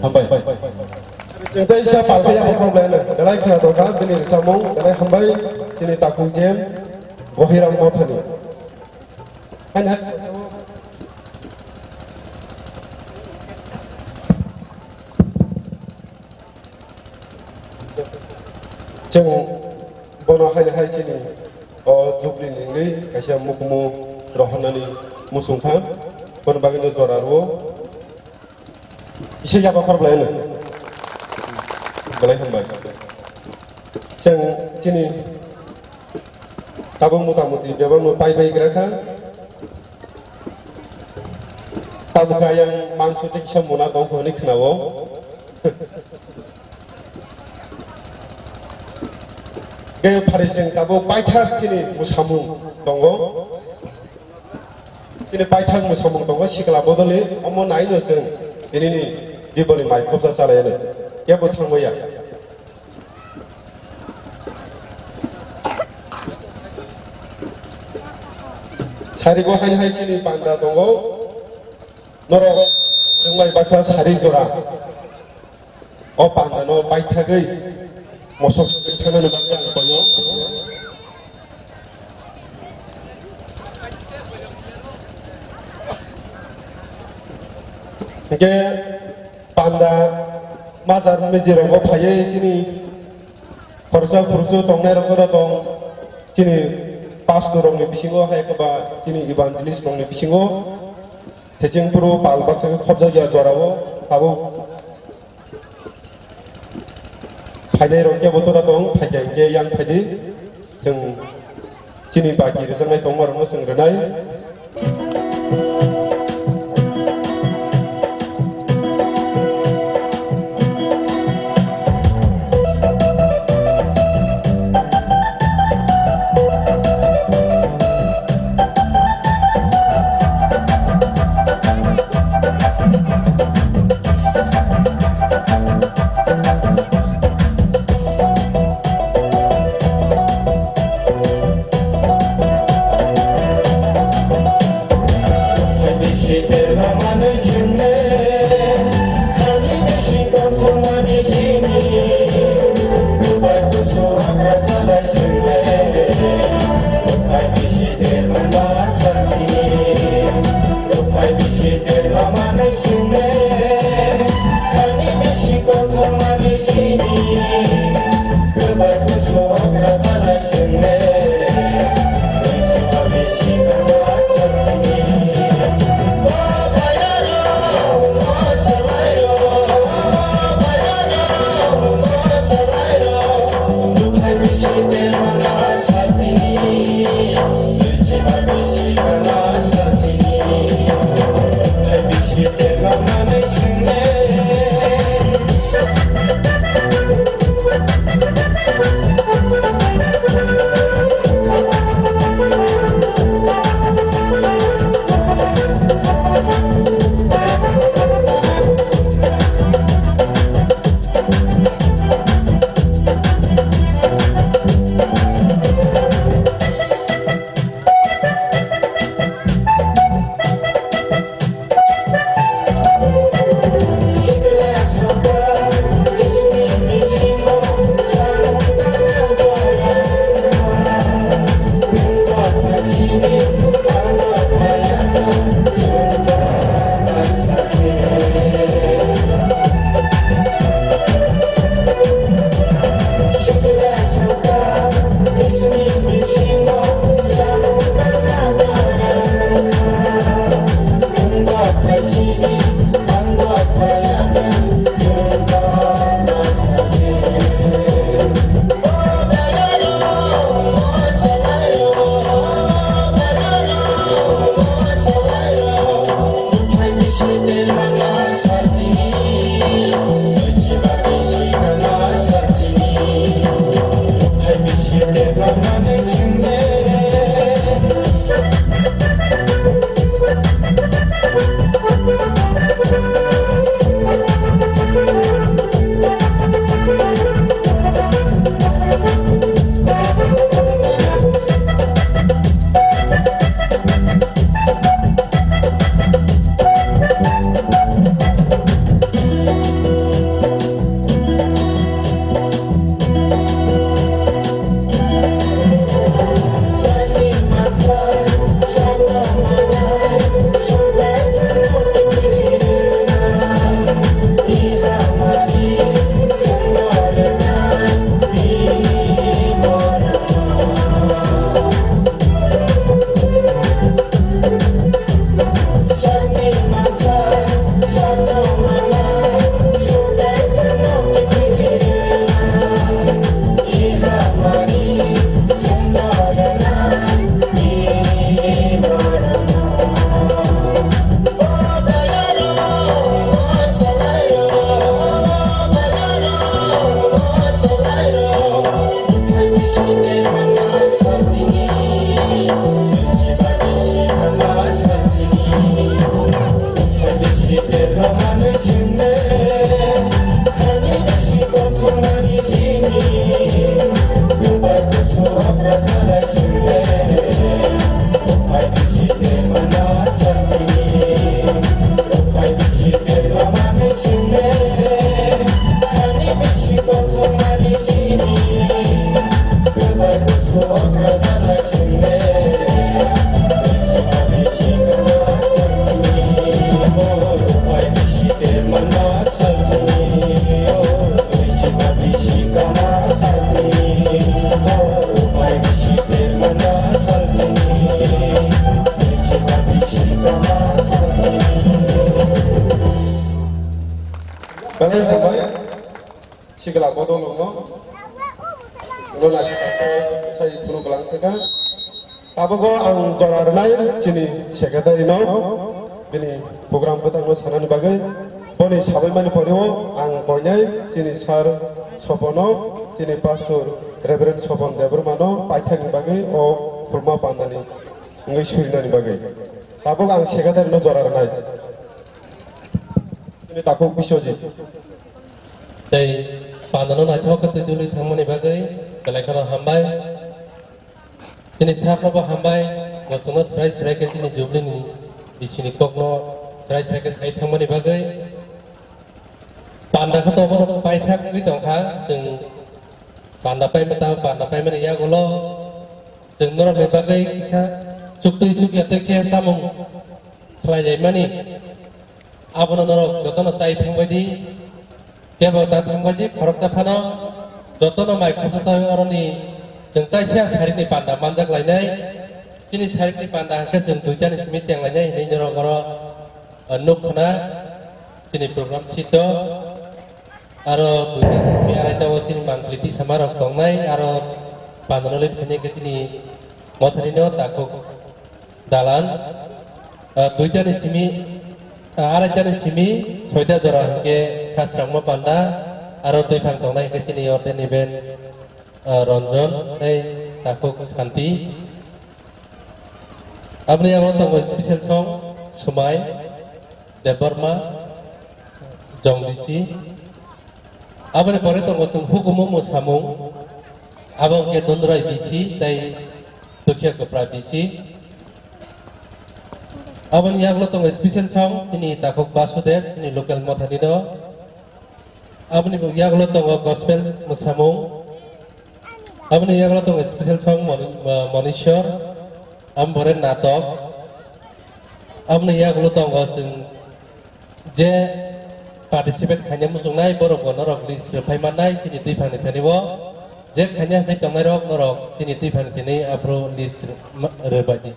Hambai. Chwng tei sa palkhe ya mokhorok belai khna tongkha, bini rwchapmung belai hambai, chini takhuk J M Gohiram Mothani. Haino hai. Chwng bono haino hai chini o jubri ni wngwi kaisa mukumu rohornani muchung kha, bono bagwino jora rwo. Isa yaba khorok lai no. Belai hambai. Chwng chini tabuk mota moti bebak no pai bai gra kha. Tabuk ayang mangso tei kisa mona tong kho hwnwi khna-o. Khe phari chwng tabuk paithak chini mwsamung tongo. Chini paithak mwsamung tongo sikla bodolni, omo naino chwng tinini Dipoli mai khopsa chalaino kebo thangmaya. Sarigo haino hai chini panda tongo, norok chwng bai baksa sari jora. O pandano paithagwi mosok thanani bagwi ang koyo. Hingke panda majar mijirogo phaiwi chini khoroksa khoroksa tongnai rok oro tong, chini pastor rokni bisingo hai khe ba chini evangelist rokni bisingo. Thecheng phuru pal baksa khe khopjak ya jorao tabuk. Phainai rok kebo tora tong, phaikha hinkhe yang phaidi. Chwng chini baki rwjaknai tongma rokno chwng rwnai. Belai hambai, sikla bodol wngno. Ulo naisik sai phunuk lang thangkha. Tabukbo ang jora rwnai chini secretary no, bini program bwtangno sanani bagwi. Boni sabaimani poreo ang koinai chini sir Sopono, chini pastor Reverend Sopon Debbarmano paithakni bagwi o khulma pandani wngwi surinani bagwi. Tabuk ang secretary no jora rwnai. Chini takhuk Biswajit. Tei pandano naithok khe twi duli thangmani bagwi belai kheno hambai. Chini sakno bo hambai, bo chwngno swrai swrai khe chini jubilee ni bisini kokno swrai swrai khe sai thangmani bagwi. Panda khe tongmano paithak wngwi tongkha, chwng panda paimani, panda paimani yagulo chwng norokni bagwi kisa chuktwi chukya tei khe samung khlailaimani. Abono norok jotono chai thangbai di, kebo ta thangbai di, khoroksa phano jotono mai khoroksa chawi oroni Chwng kaisa sarikni panda manjak lainai, chini sarikni panda hwnkhe chwng duitani simi cheng lainai hinwi norok oro, ah, nuk khna chini program sito. Aro duitani simi araitao chini mangpili tisamarok tongnai, aro pandano le phainai khe chini mothanino takhuk dalan, ah, duitani simi, ah, araitani simi soita jora hwnkhe khasrangma panda, aro twiphang tongnai hwnkhe chini order ni ben, ah, Ranjan tei takhuk Santi. Aboni yago tongo special song Sumai Debbarma Jongbisi. Aboni pore tongo chwng hukumu mwsamung, abo hwnkhe Dundrai bisi tei Dukhiya Kwpra bisi. Aboni yagulo tongo special song chini takhuk Basudev, chini local mothanino. Aboni yagulo tongo gospel mwsamung. Aboni yagulo tongo special song Moni-, Mo-, Monishwar. Aboni pore natok. Aboni yagulo tongo chwng je participate khaina muchungnai borok bo norok list rwphai mannai chini twiphangni thani o. Je khaina hwnwi tongnairok norok chini twiphangni thani aphuru list rw-, ma-, rwbaidi.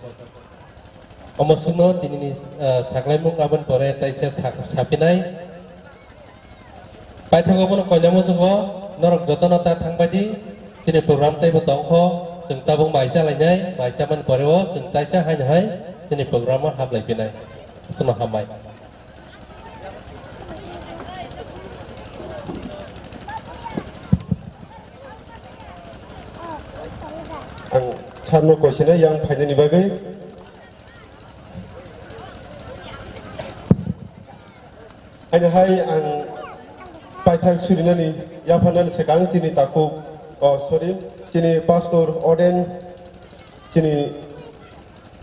Omo sukno tinini, ah, saklaimung aboni pore taisa sak-, sapinai. Paithago bono koinamo jugo norok jotono ta thangbaidi chini program teibo tongkho chwng tabuk mai chalainai mai chamani pore o chwng taisa haino hai chini program o hablai pinai. Aswkno hambai. Ang sarno koisinai yang phainani bagwi. Haino hai ang paithak surinani yapharnani swkang chini takhuk, oh, sorry, chini pastor Oden, chini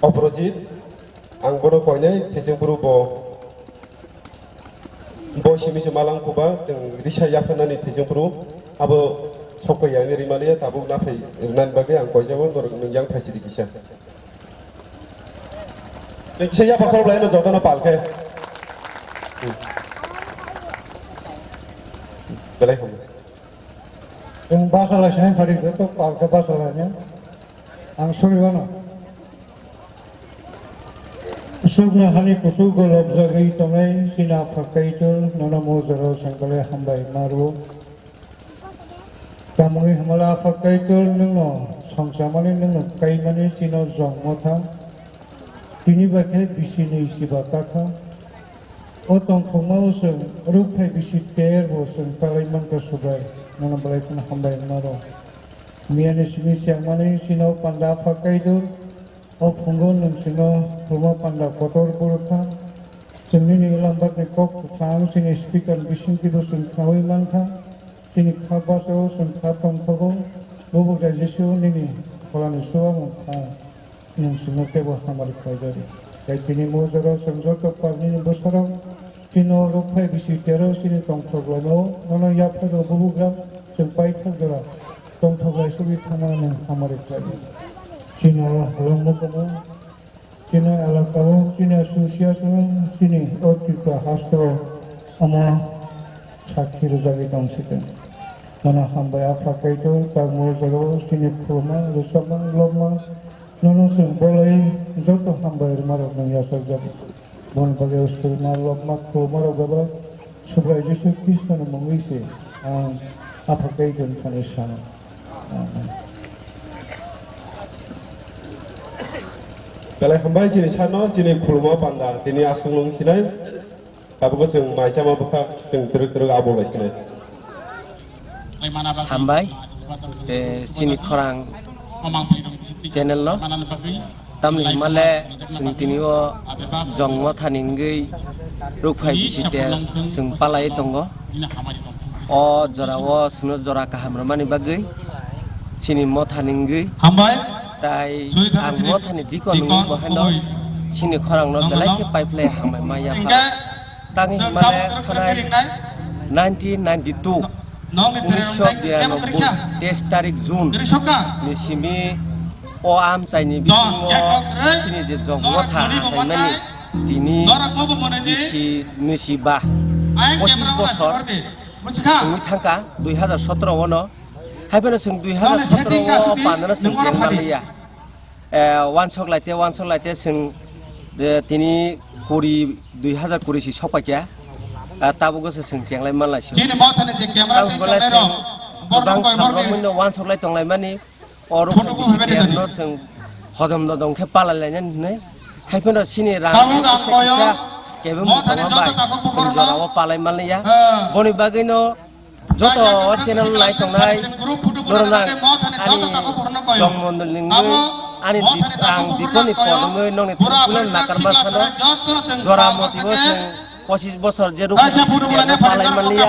Oprojit, ang bono koinai thesengphuru bo, bo simi se malang kuba, chwng risa yapharnani thesengphuru, abo sokpha yang rimani tabuk naphai rinani bagwi ang koijago, norok nwng yang thaisidi kisa. Nwng kisa yapha khorok lai no jotono pal khe. Hmm. Belai hambai. Chwng basa lai sinai phari joto pal khe basa lai no. Ang suri wano. Kusukno hani kusuk golop jagwi tongnai chini Apha Kaitor nono mojaro sengkale hambai maro. Tamoni hamala Apha Kaitor nwngno songchamani nwngno kaimani chino jongmo tha. Tini bai khe bisi ni siba ta kha. O tongthokma o chwng rukphai bisi ter bo chwng palai mankha Subrai. Nono belai kheno hambai maro. Miyani simi chengmani chino panda Apha Kaitor. O phungo nwng chwngno rwma panda kotor borok kha. Chwng nini ulambakni kok kwthang chini speaker bisingtwibo chwng khnaui mankha. Chini kha bwsao chwng kha tongthogo. Bubagra Jisu nini pholani chubamu kha. Nwng chwngno teibo hamari khlaijadi. Tei tini mojaro chwng joto parnini bwsarok Chini o rukphai bisi tero chini tongthok laino nono yapharwi o bubugra chwng paithak jora tongthok lai sugwi thangmani nwng hamari khlai. Chini o holong mukumu, chini elaka o, chini association, chini o Tripura haste o omo sakhi rwjagwi tong site. Nono hambai Apha Kaitor, tamo jora o chini khuluma, rwchapma, lobma, nono chwng bolai joto hambai rwmarok nwng yachakjago. Boni bagwi o swrwngma, lobma, khulummarok bebak Subrai Jisu Khristoni mungwi se ang Apha Kaitor thani sano. Amen. Belai hambai chini sano, chini khulumma panda, tini aswk nung sinai. Tabukhe chwng mai chama bwkha, chwng twrwk twrwk abo lai sinai. Hambai, eh, chini khorang channel no. Tamni himale chwng tini o jong motha ni wngwi rukphai bisi ter chwng palai tongo. O jora o chwngno jora kaham rwmani bagwi chini motha ni wngwi. Hambai. Tai ang motha ni dikon wngwi bo haino chini khorang no belai khe paiphlai hambai maya pha. Tangwi himale thanai nineteen ninety-two, unisho biyanoboi, teis tarik June ni simi o amchaini bisingo chini je jong motha achaimani tini bisi nisi ba pochis bosor wngwi thangkha, dui hazar sotoro ono. Hai phano chwng dui hazar sotoro o pandano chwng cheng manliya. Eh, wansok laite, wansok laite chwng, eh, tini kuri, dui hazar kuri si sokpaikha. Ah, tabukgo se chwng chenglai manlai si. Tabukgo le chwng kwbang salrok mano wansok lai tonglaimani. Oro khai bisi terno chwng hodom dodom khe palai lainani hinwi. Hai phano chini rang kisa kisa kebeng tongma bai chwng jorao palai manliya. Boni bagwino joto o channel lai tongnai norokno ani jong mondol ni wngwi ani di-, ang dikoni por wngwi nongni thani puila nakarma sano jora motibo chwng pochis bosor je rukha palai manliya.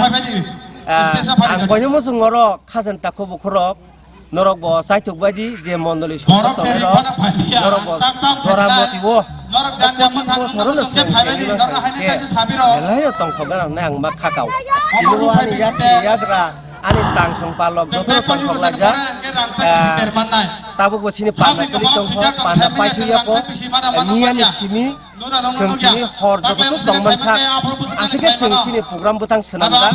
Ah, ang koinwi muchung oro khajan takhu bukhurok. Norok bo chaitok bai di je mondoli songsa tongnai rok, norok bo jora moti o. Pochis bosor no chwng khe belai no tongthok gana wngnai ang ma khakao. Tini o ani yak si yagra, ani tang song palok joto no tongthok laijak. Ah, tabuk bo chini panda chini tongthok, panda paisuk yako, miya ni simi. Chwng tini hor joto tongmansa, aswk khe chwng chini program bwtang swnamjak,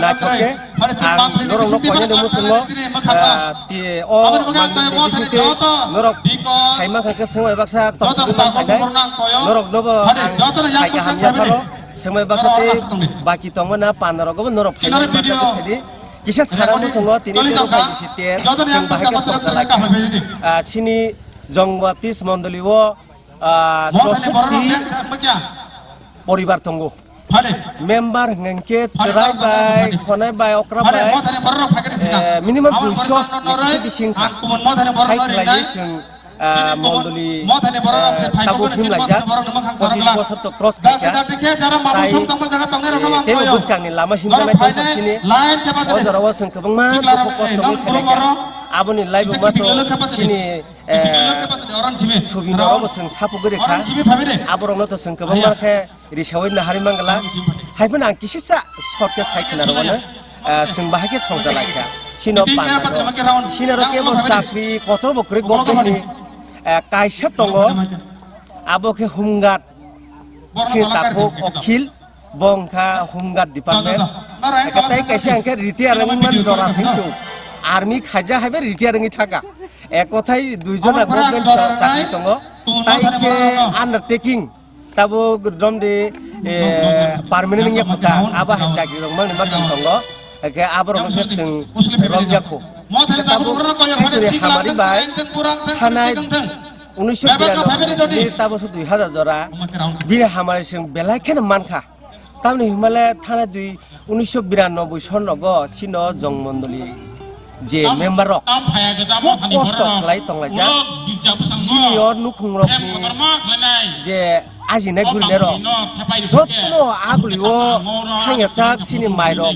naithok khe. Ang norokno koinani muchungo, ah, ti o manwi ni bisingtwi norok saima kha khe swngbai baksa tongthokgwi man phainai. Norokno bo ang phai kaham yapharo swngbai baksa tei baki tongmana pandarokno bo norok phaidi. Kisa sana muchungo tini tei rwphai bisi ter chwng bahai khe songcha lai kha. Ah, chini Jong Baptist mondoli o ah, chosoti poribar tongo. Member hwnkhe chwrai bai, khonai bai, okra bai, eh, minimum duiso ni kisa bisi wngkha. Hai khlaiwi chwng, ah, mondoli, eh, tabuk himlaijak, pochis bosor to cross khaikha. Tai, eh, teibo bwskangni lama himjaknai tongkha chini. O jorao chwng kwbangma dukhu kosto wngwi phaikha. Aboni laibuma to chini eh, subini oro bo chwng sapugwi rikha. Aborokno to chwng kwbangma khe risaui nahari mangla. Hai phano ang kisisa short khe sai khna rwmano, eh, chwng bahai khe songcha lai kha. Chino panano, chini oro kebo chakri kotor bo kwrwi government ni, eh, kaisa tongo, abo khe Home Guard, chini takhuk Okhil. Bo wngkha Home Guard department. Eka tei kaisa hwnkhe retire wngman jora singsu. Army khaijak hai bai retire wngwi thangkha. Ek kothai dui jona government chakri tongo. Tai khe undertaking. Tabuk romdi, eh, permanent wngya kho ta. Abo hai chakri rok mangni bagwi tongo. Eke aborok no khe chwng romya kho. Tabuk Kaitoni hamari bai thanai unisho biranoboi ni simi taboso dui hazar jora bini hamari chwng belai kheno mankha. Tamni hwnmale thana dui, unisho biranoboi son rogo chino jong mondoli je member rok khub kosto khlai tonglaijak. Chini o nukhung rokni je ajinai gurinai rok jotono aguli o thangya sak chini mai rok,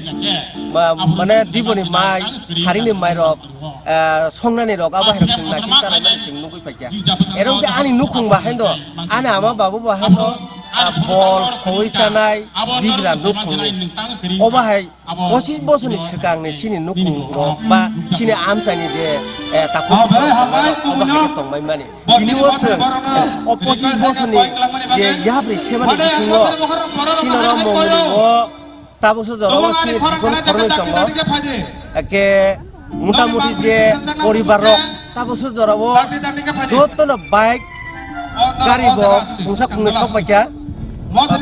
ma-, mane diboni mai, sarini mai rok, eh, songnani rok abo hai rok chwng naising chanai mani chwng nugwi paikha. Ero hwnkhe ani nukhung bahai no, ani ama babu bahai no, ah, bol soi chanai bigra nukhungni. Obo hai pochis bosorni swkangni chini nukhung rok ba chini amchaini je, eh, takhuk obo hai khe tongbai mani. Tini o chwng o pochis bosorni je yapri sebani bisingo chini oro Mongoli o Tabukso jorao chini bikon khoroknwi tongo. Eke mutamuti je poribar rok tabukso jorao jotono bike, gari bo khungsa khungnwi sok paikha.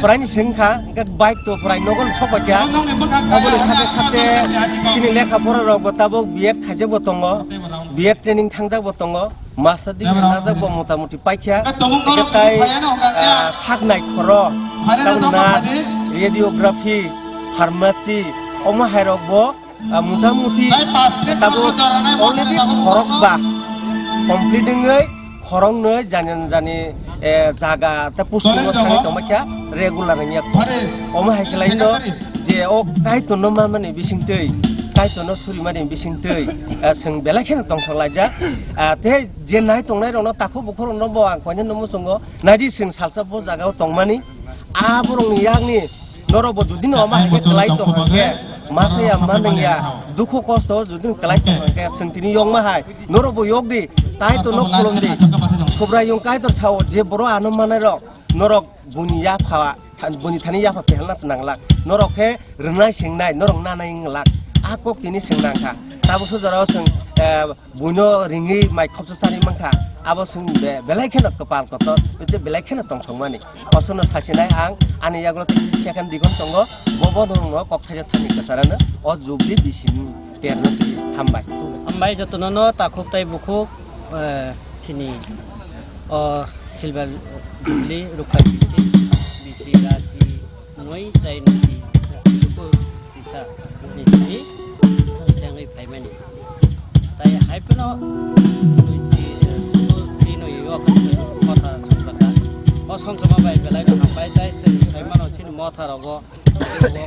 Praini se wngkha, hwnkhe bike to prai nogo sok paikha. Aboni sate sate chini lekha pora rok bo tabuk B Ed khaijak bo tongo, B Ed training thangjak bo tongo. Master degree najak bo motamuti paikha. Hwnkhe tai, ah, sak nai khoro, tei nurse, radiography, pharmacy, omo hai rok bo, ah, motamuti tabuk already khorok ba complete wngwi khoroknwi jani jani, eh, jaga tei posting o thangwi tongma kha regular wngya kho. Omo hai khlai no je o Kaitor no manmani bisingtwi, Kaitor no surimani bisingtwi, ah, chwng belai kheno tongthok laijak. Ah, tei je nai tongnai rokno takhuk bukhuk rokno bo ang koinwi no muchungo. Naidi chwng salsa bo jagao tongmani. Ah, borokni yakni norok bo judino omo hai khe kwlai tong hwnkhe, masa ya manung ya, dukhu kosto judino kwlai tong hwnkhe, chwng tini yokma hai. Norok bo yok di, Kaitor no khulum di. Subraiyung Kaitor sao je borok ano manai rok, norok buni yapha, tha-, buni thani yapha pehelna se nanglak. Norok khe rwnai swngnai, norok nanai wnglak. A kok tini swng nang kha. Tabuk se jora o swng, eh, buino ringwi mai khopsa chari man kha. Abo swng be-, belai kheno kwpal kotor, je belai kheno tongsong mani. Osono sasinai ang, ani yagulo tei second digon tongo, bo bo no kok thaisa thani kwcharano, o jubli bisini terno twi hambai. Hambai jotono no takhuk tai bukhuk, eh, sini o silver jubli rukphai bisi, bisi rasi noi tai nui suku sisa ni sini sangchangwi phaimani. Tai hai phano nui si, eh, suku si nui o kha motha songchakha. O songchama bai belai no hambai tai chwng sai mano chini motha rogo.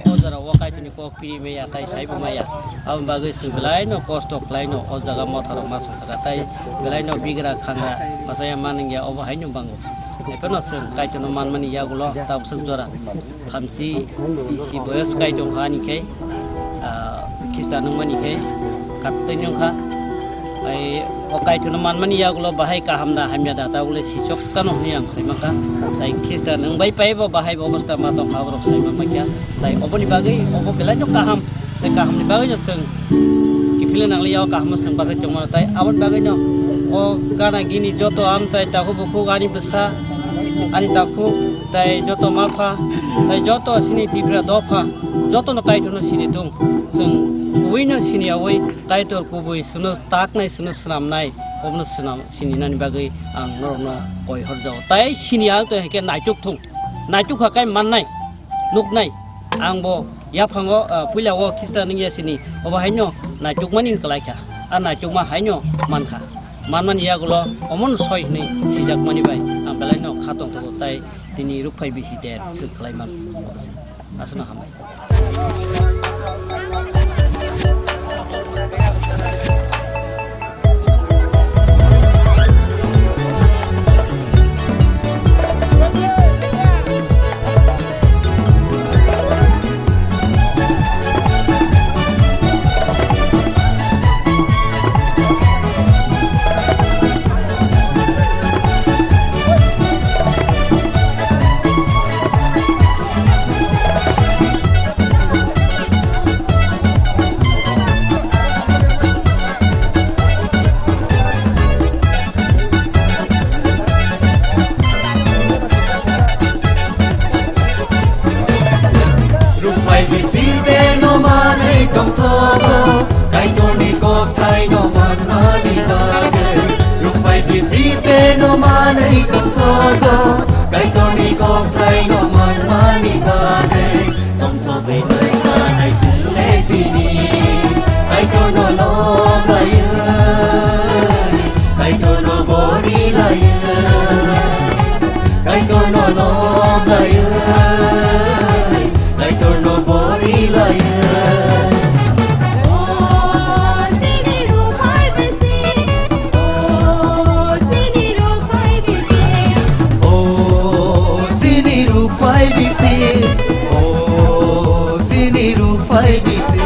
O jora o Kaitorni kok piri maya, tai saibo maya. Aboni bagwi chwng belai no kosto khlai no, o jaga motha rok ma songchakha, tai belai no bigra khangra machaya manwngya, obo hai no bango. Ephano chwng Kaitorno manmani yagulo tabuk swk jora thamchi bisi boyos kai tongkha ani khe, ah, Khristan wngmani khe katwtwi wngkha. Tai o Kaitorno manmani yagulo bahai kaham da hamya da, ta ule sichok tano hwnwi ang sai mankha. Tai Khristan wngbai paibo bahai bo obostha ma tongkha, borok sai manmai kha. Tai oboni bagwi obo belai no kaham, tai kahamni bagwi no chwng kiphilna nangliya, o kaham no chwng bachai tongmano. Tai aboni bagwi no o gana gini joto amchai takhuk bukhuk ani bwsa, ani takhuk, tai joto mapha, tai joto sini Tipra dopha, joto no Kaitorno sini tong. Chwng kubui no sini yaui Kaitor kubui chwngno taknai, chwngno swnamnai, obono swnam, sininani bagwi ang norokno koi horjago. Tai sini ang to hwnkhe naituk thung. Naituk kha khe mannai, nuknai. Ang bo yaphango, ah, puila o Khristan wngya sini, obo haino naitukmani wng kwlai kha. A naitukma haino mankha. Manmani yagulo omono soi hwnwi sijakmani bai ang belaino kha tongthogo, tai tini rukphai bisi der chwng khlai man. Obo se. Aswkno hambai. Rukphai bisi de no manwi tongthogo, Kaitorni kokthai no manmani bagwi. Rukphai bisi de no manwi tongthogo, Kaitorni kokthai no manmani bagwi. Tongthogwi maisanai swnglai tini, Kaitorno lob laiwi, Kaitorno bori laiwi, Kaitorno lob laiwi, Kaitorno bori laiwi. O sini rukphai bisi, o sini rukphai bisi. O sini rukphai bisi, o sini rukphai bisi.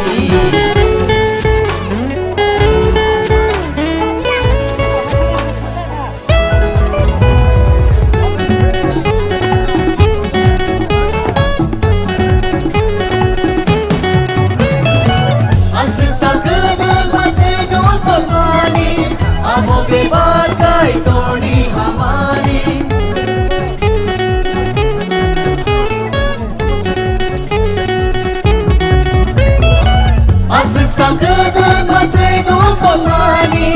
Aswk sakhe de bai tei dol tongmani, abo bebak Kaitorni hamari. Aswk sakhe de bai tei dol tongmani,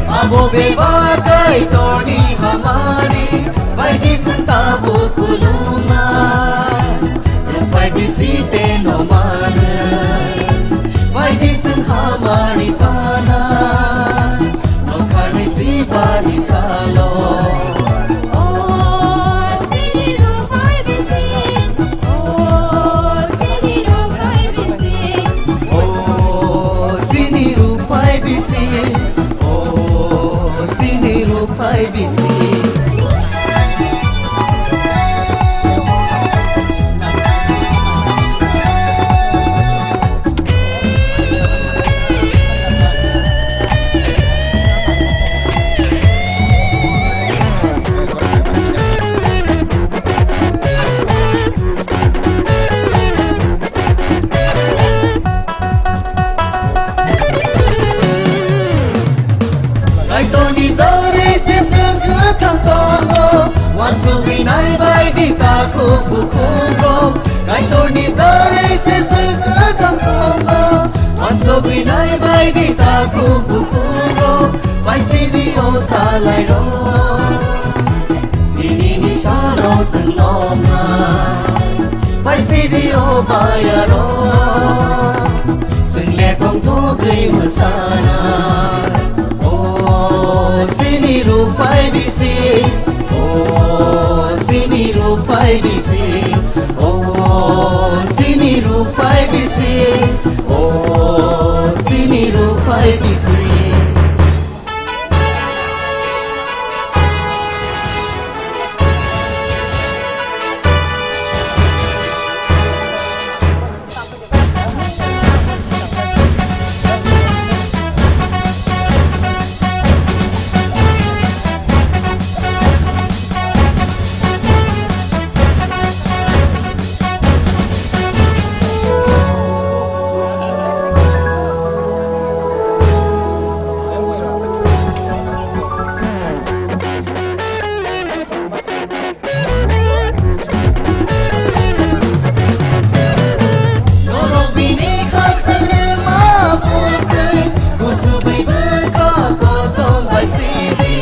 abo bebak Kaitorni hamari. Phaidi chwng tabuk khulumna, rukphai bisi de no mano. Phaidi chwng hamari sana, nokharni sibani salo. O sini rukphai bisi, o sini rukphai bisi. O sini rukphai bisi, o sini rukphai bisi. Takhuk bukhukrok, Kaitorni jarwi se chwng kwthang tongo. Wansugwi nai bai di takhuk bukhukrok, phai sidi o salairok. Tinini salo chwng noknai, phai sidi o bayarok. Chwng le tongthogwi mwsanai. O sini ruk phai bisi, o sini ruk phai bisi, o sini ruk phai bisi, o sini ruk phai bisi. Norok bini khak swngrwma bwtwi, kusubwi bwkha kosom bai sidi.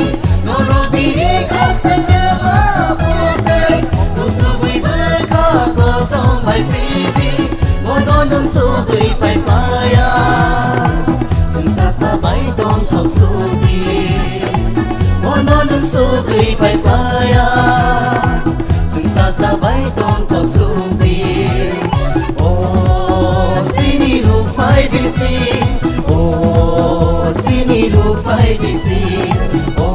Norok bini khak swngrwma bwtwi, kusubwi bwkha kosom bai sidi. Bono nwng sugwi phai phlaya, chwng sasa bai tongthok sugwi. Bono nwng sugwi phai phlaya, chwng sasa bai tongthok sugwi. O sini ruk phai bisi, o sini ruk phai bisi, o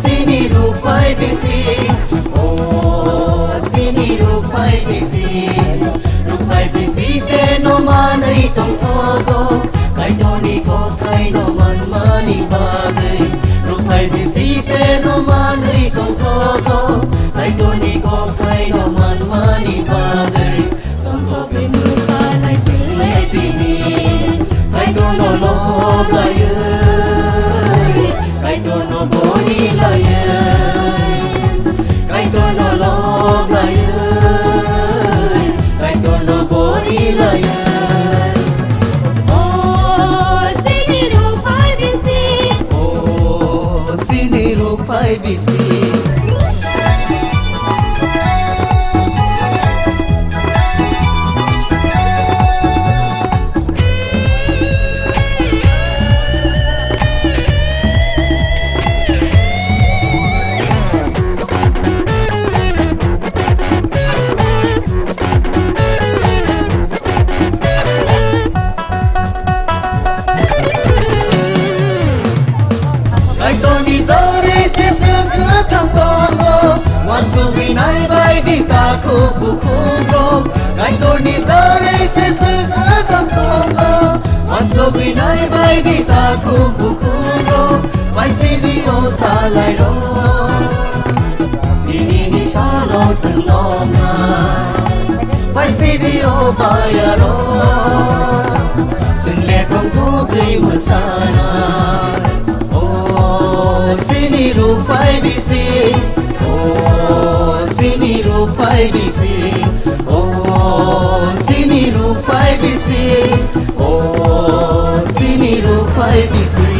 sini ruk phai bisi, o sini ruk phai bisi. Ruk phai bisi te no manwi tongthogo, Kaitorni kothai no manmani bagwi. Ruk phai bisi te no manwi tongthogo, Kaitorni kothai no manmani bagwi. Tongthogwi mwsanai chwng le tini, Kaitorno lob laiwi, Kaitorno boni laiwi, Kaitorno lob laiwi, Kaitorno boni laiwi. O sini ruk phai bisi. O sini ruk phai bisi. Kaitorni jarwi se chwng kwthang tongo, wansugwi nai bai di takhuk bukhukrok. Kaitorni jarwi se chwng kwthang tongo, wansugwi nai bai di takhuk bukhukrok. Phai sidi o salairok. Tinini salo chwng noknai, phai sidi o bayarok, chwng le tongthogwi mwsanai. O sini ruk phai bisi, o sini ruk phai bisi, o sini ruk phai bisi, o sini ruk phai bisi.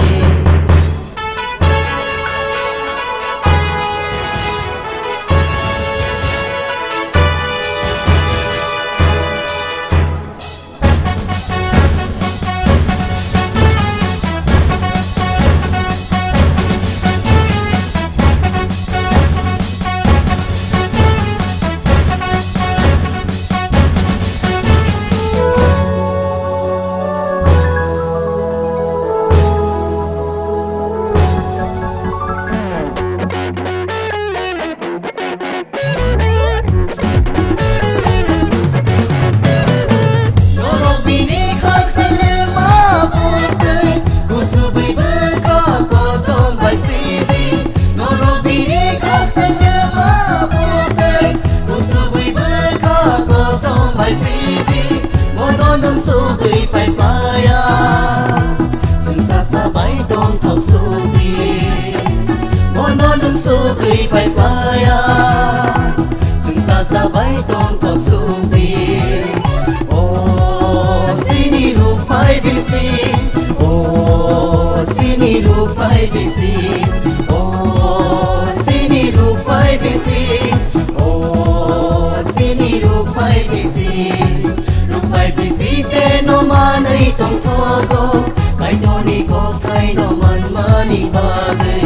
Norok bini khakchangma bwtwi, kusubwi bwkha kosom bai sidi. Norok bini khakchangma bwtwi, kusubwi bwkha kosom bai sidi. Bono nwng sugwi phai phlaya, chwng sasa bai tongthok sugwi. Bono nwng sugwi phai phlaya, chwng bisi, o sini ruphai bisi, o sini ruphai bisi, o sini ruphai bisi. Ruphai bisi te no manwi tongthogo, Kaitorni kokthai no manmani bagwi.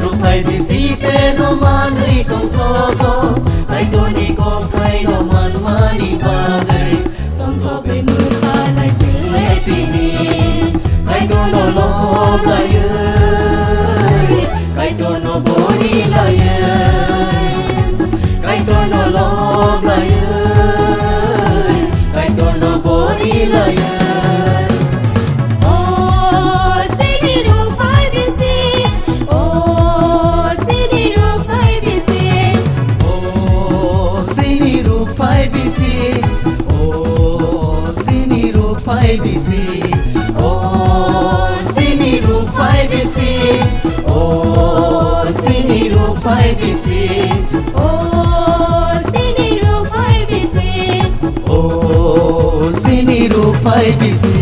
Ruphai bisi te no manwi tongthogo, Kaitorni kokthai no manmani bagwi. Tongthogwi mwsanai swngle tini, Kaitorno lob laiwi, Kaitorno bori laiwi, Kaitorno lob laiwi, Kaitorno bori laiwi. O sini ruphai bisi, o sini ruphai bisi. O sini ruphai bisi, o sini ruphai bisi, o sini ruphai bisi, o sini ruphai bisi, o sini ruphai bisi, o sini ruphai bisi.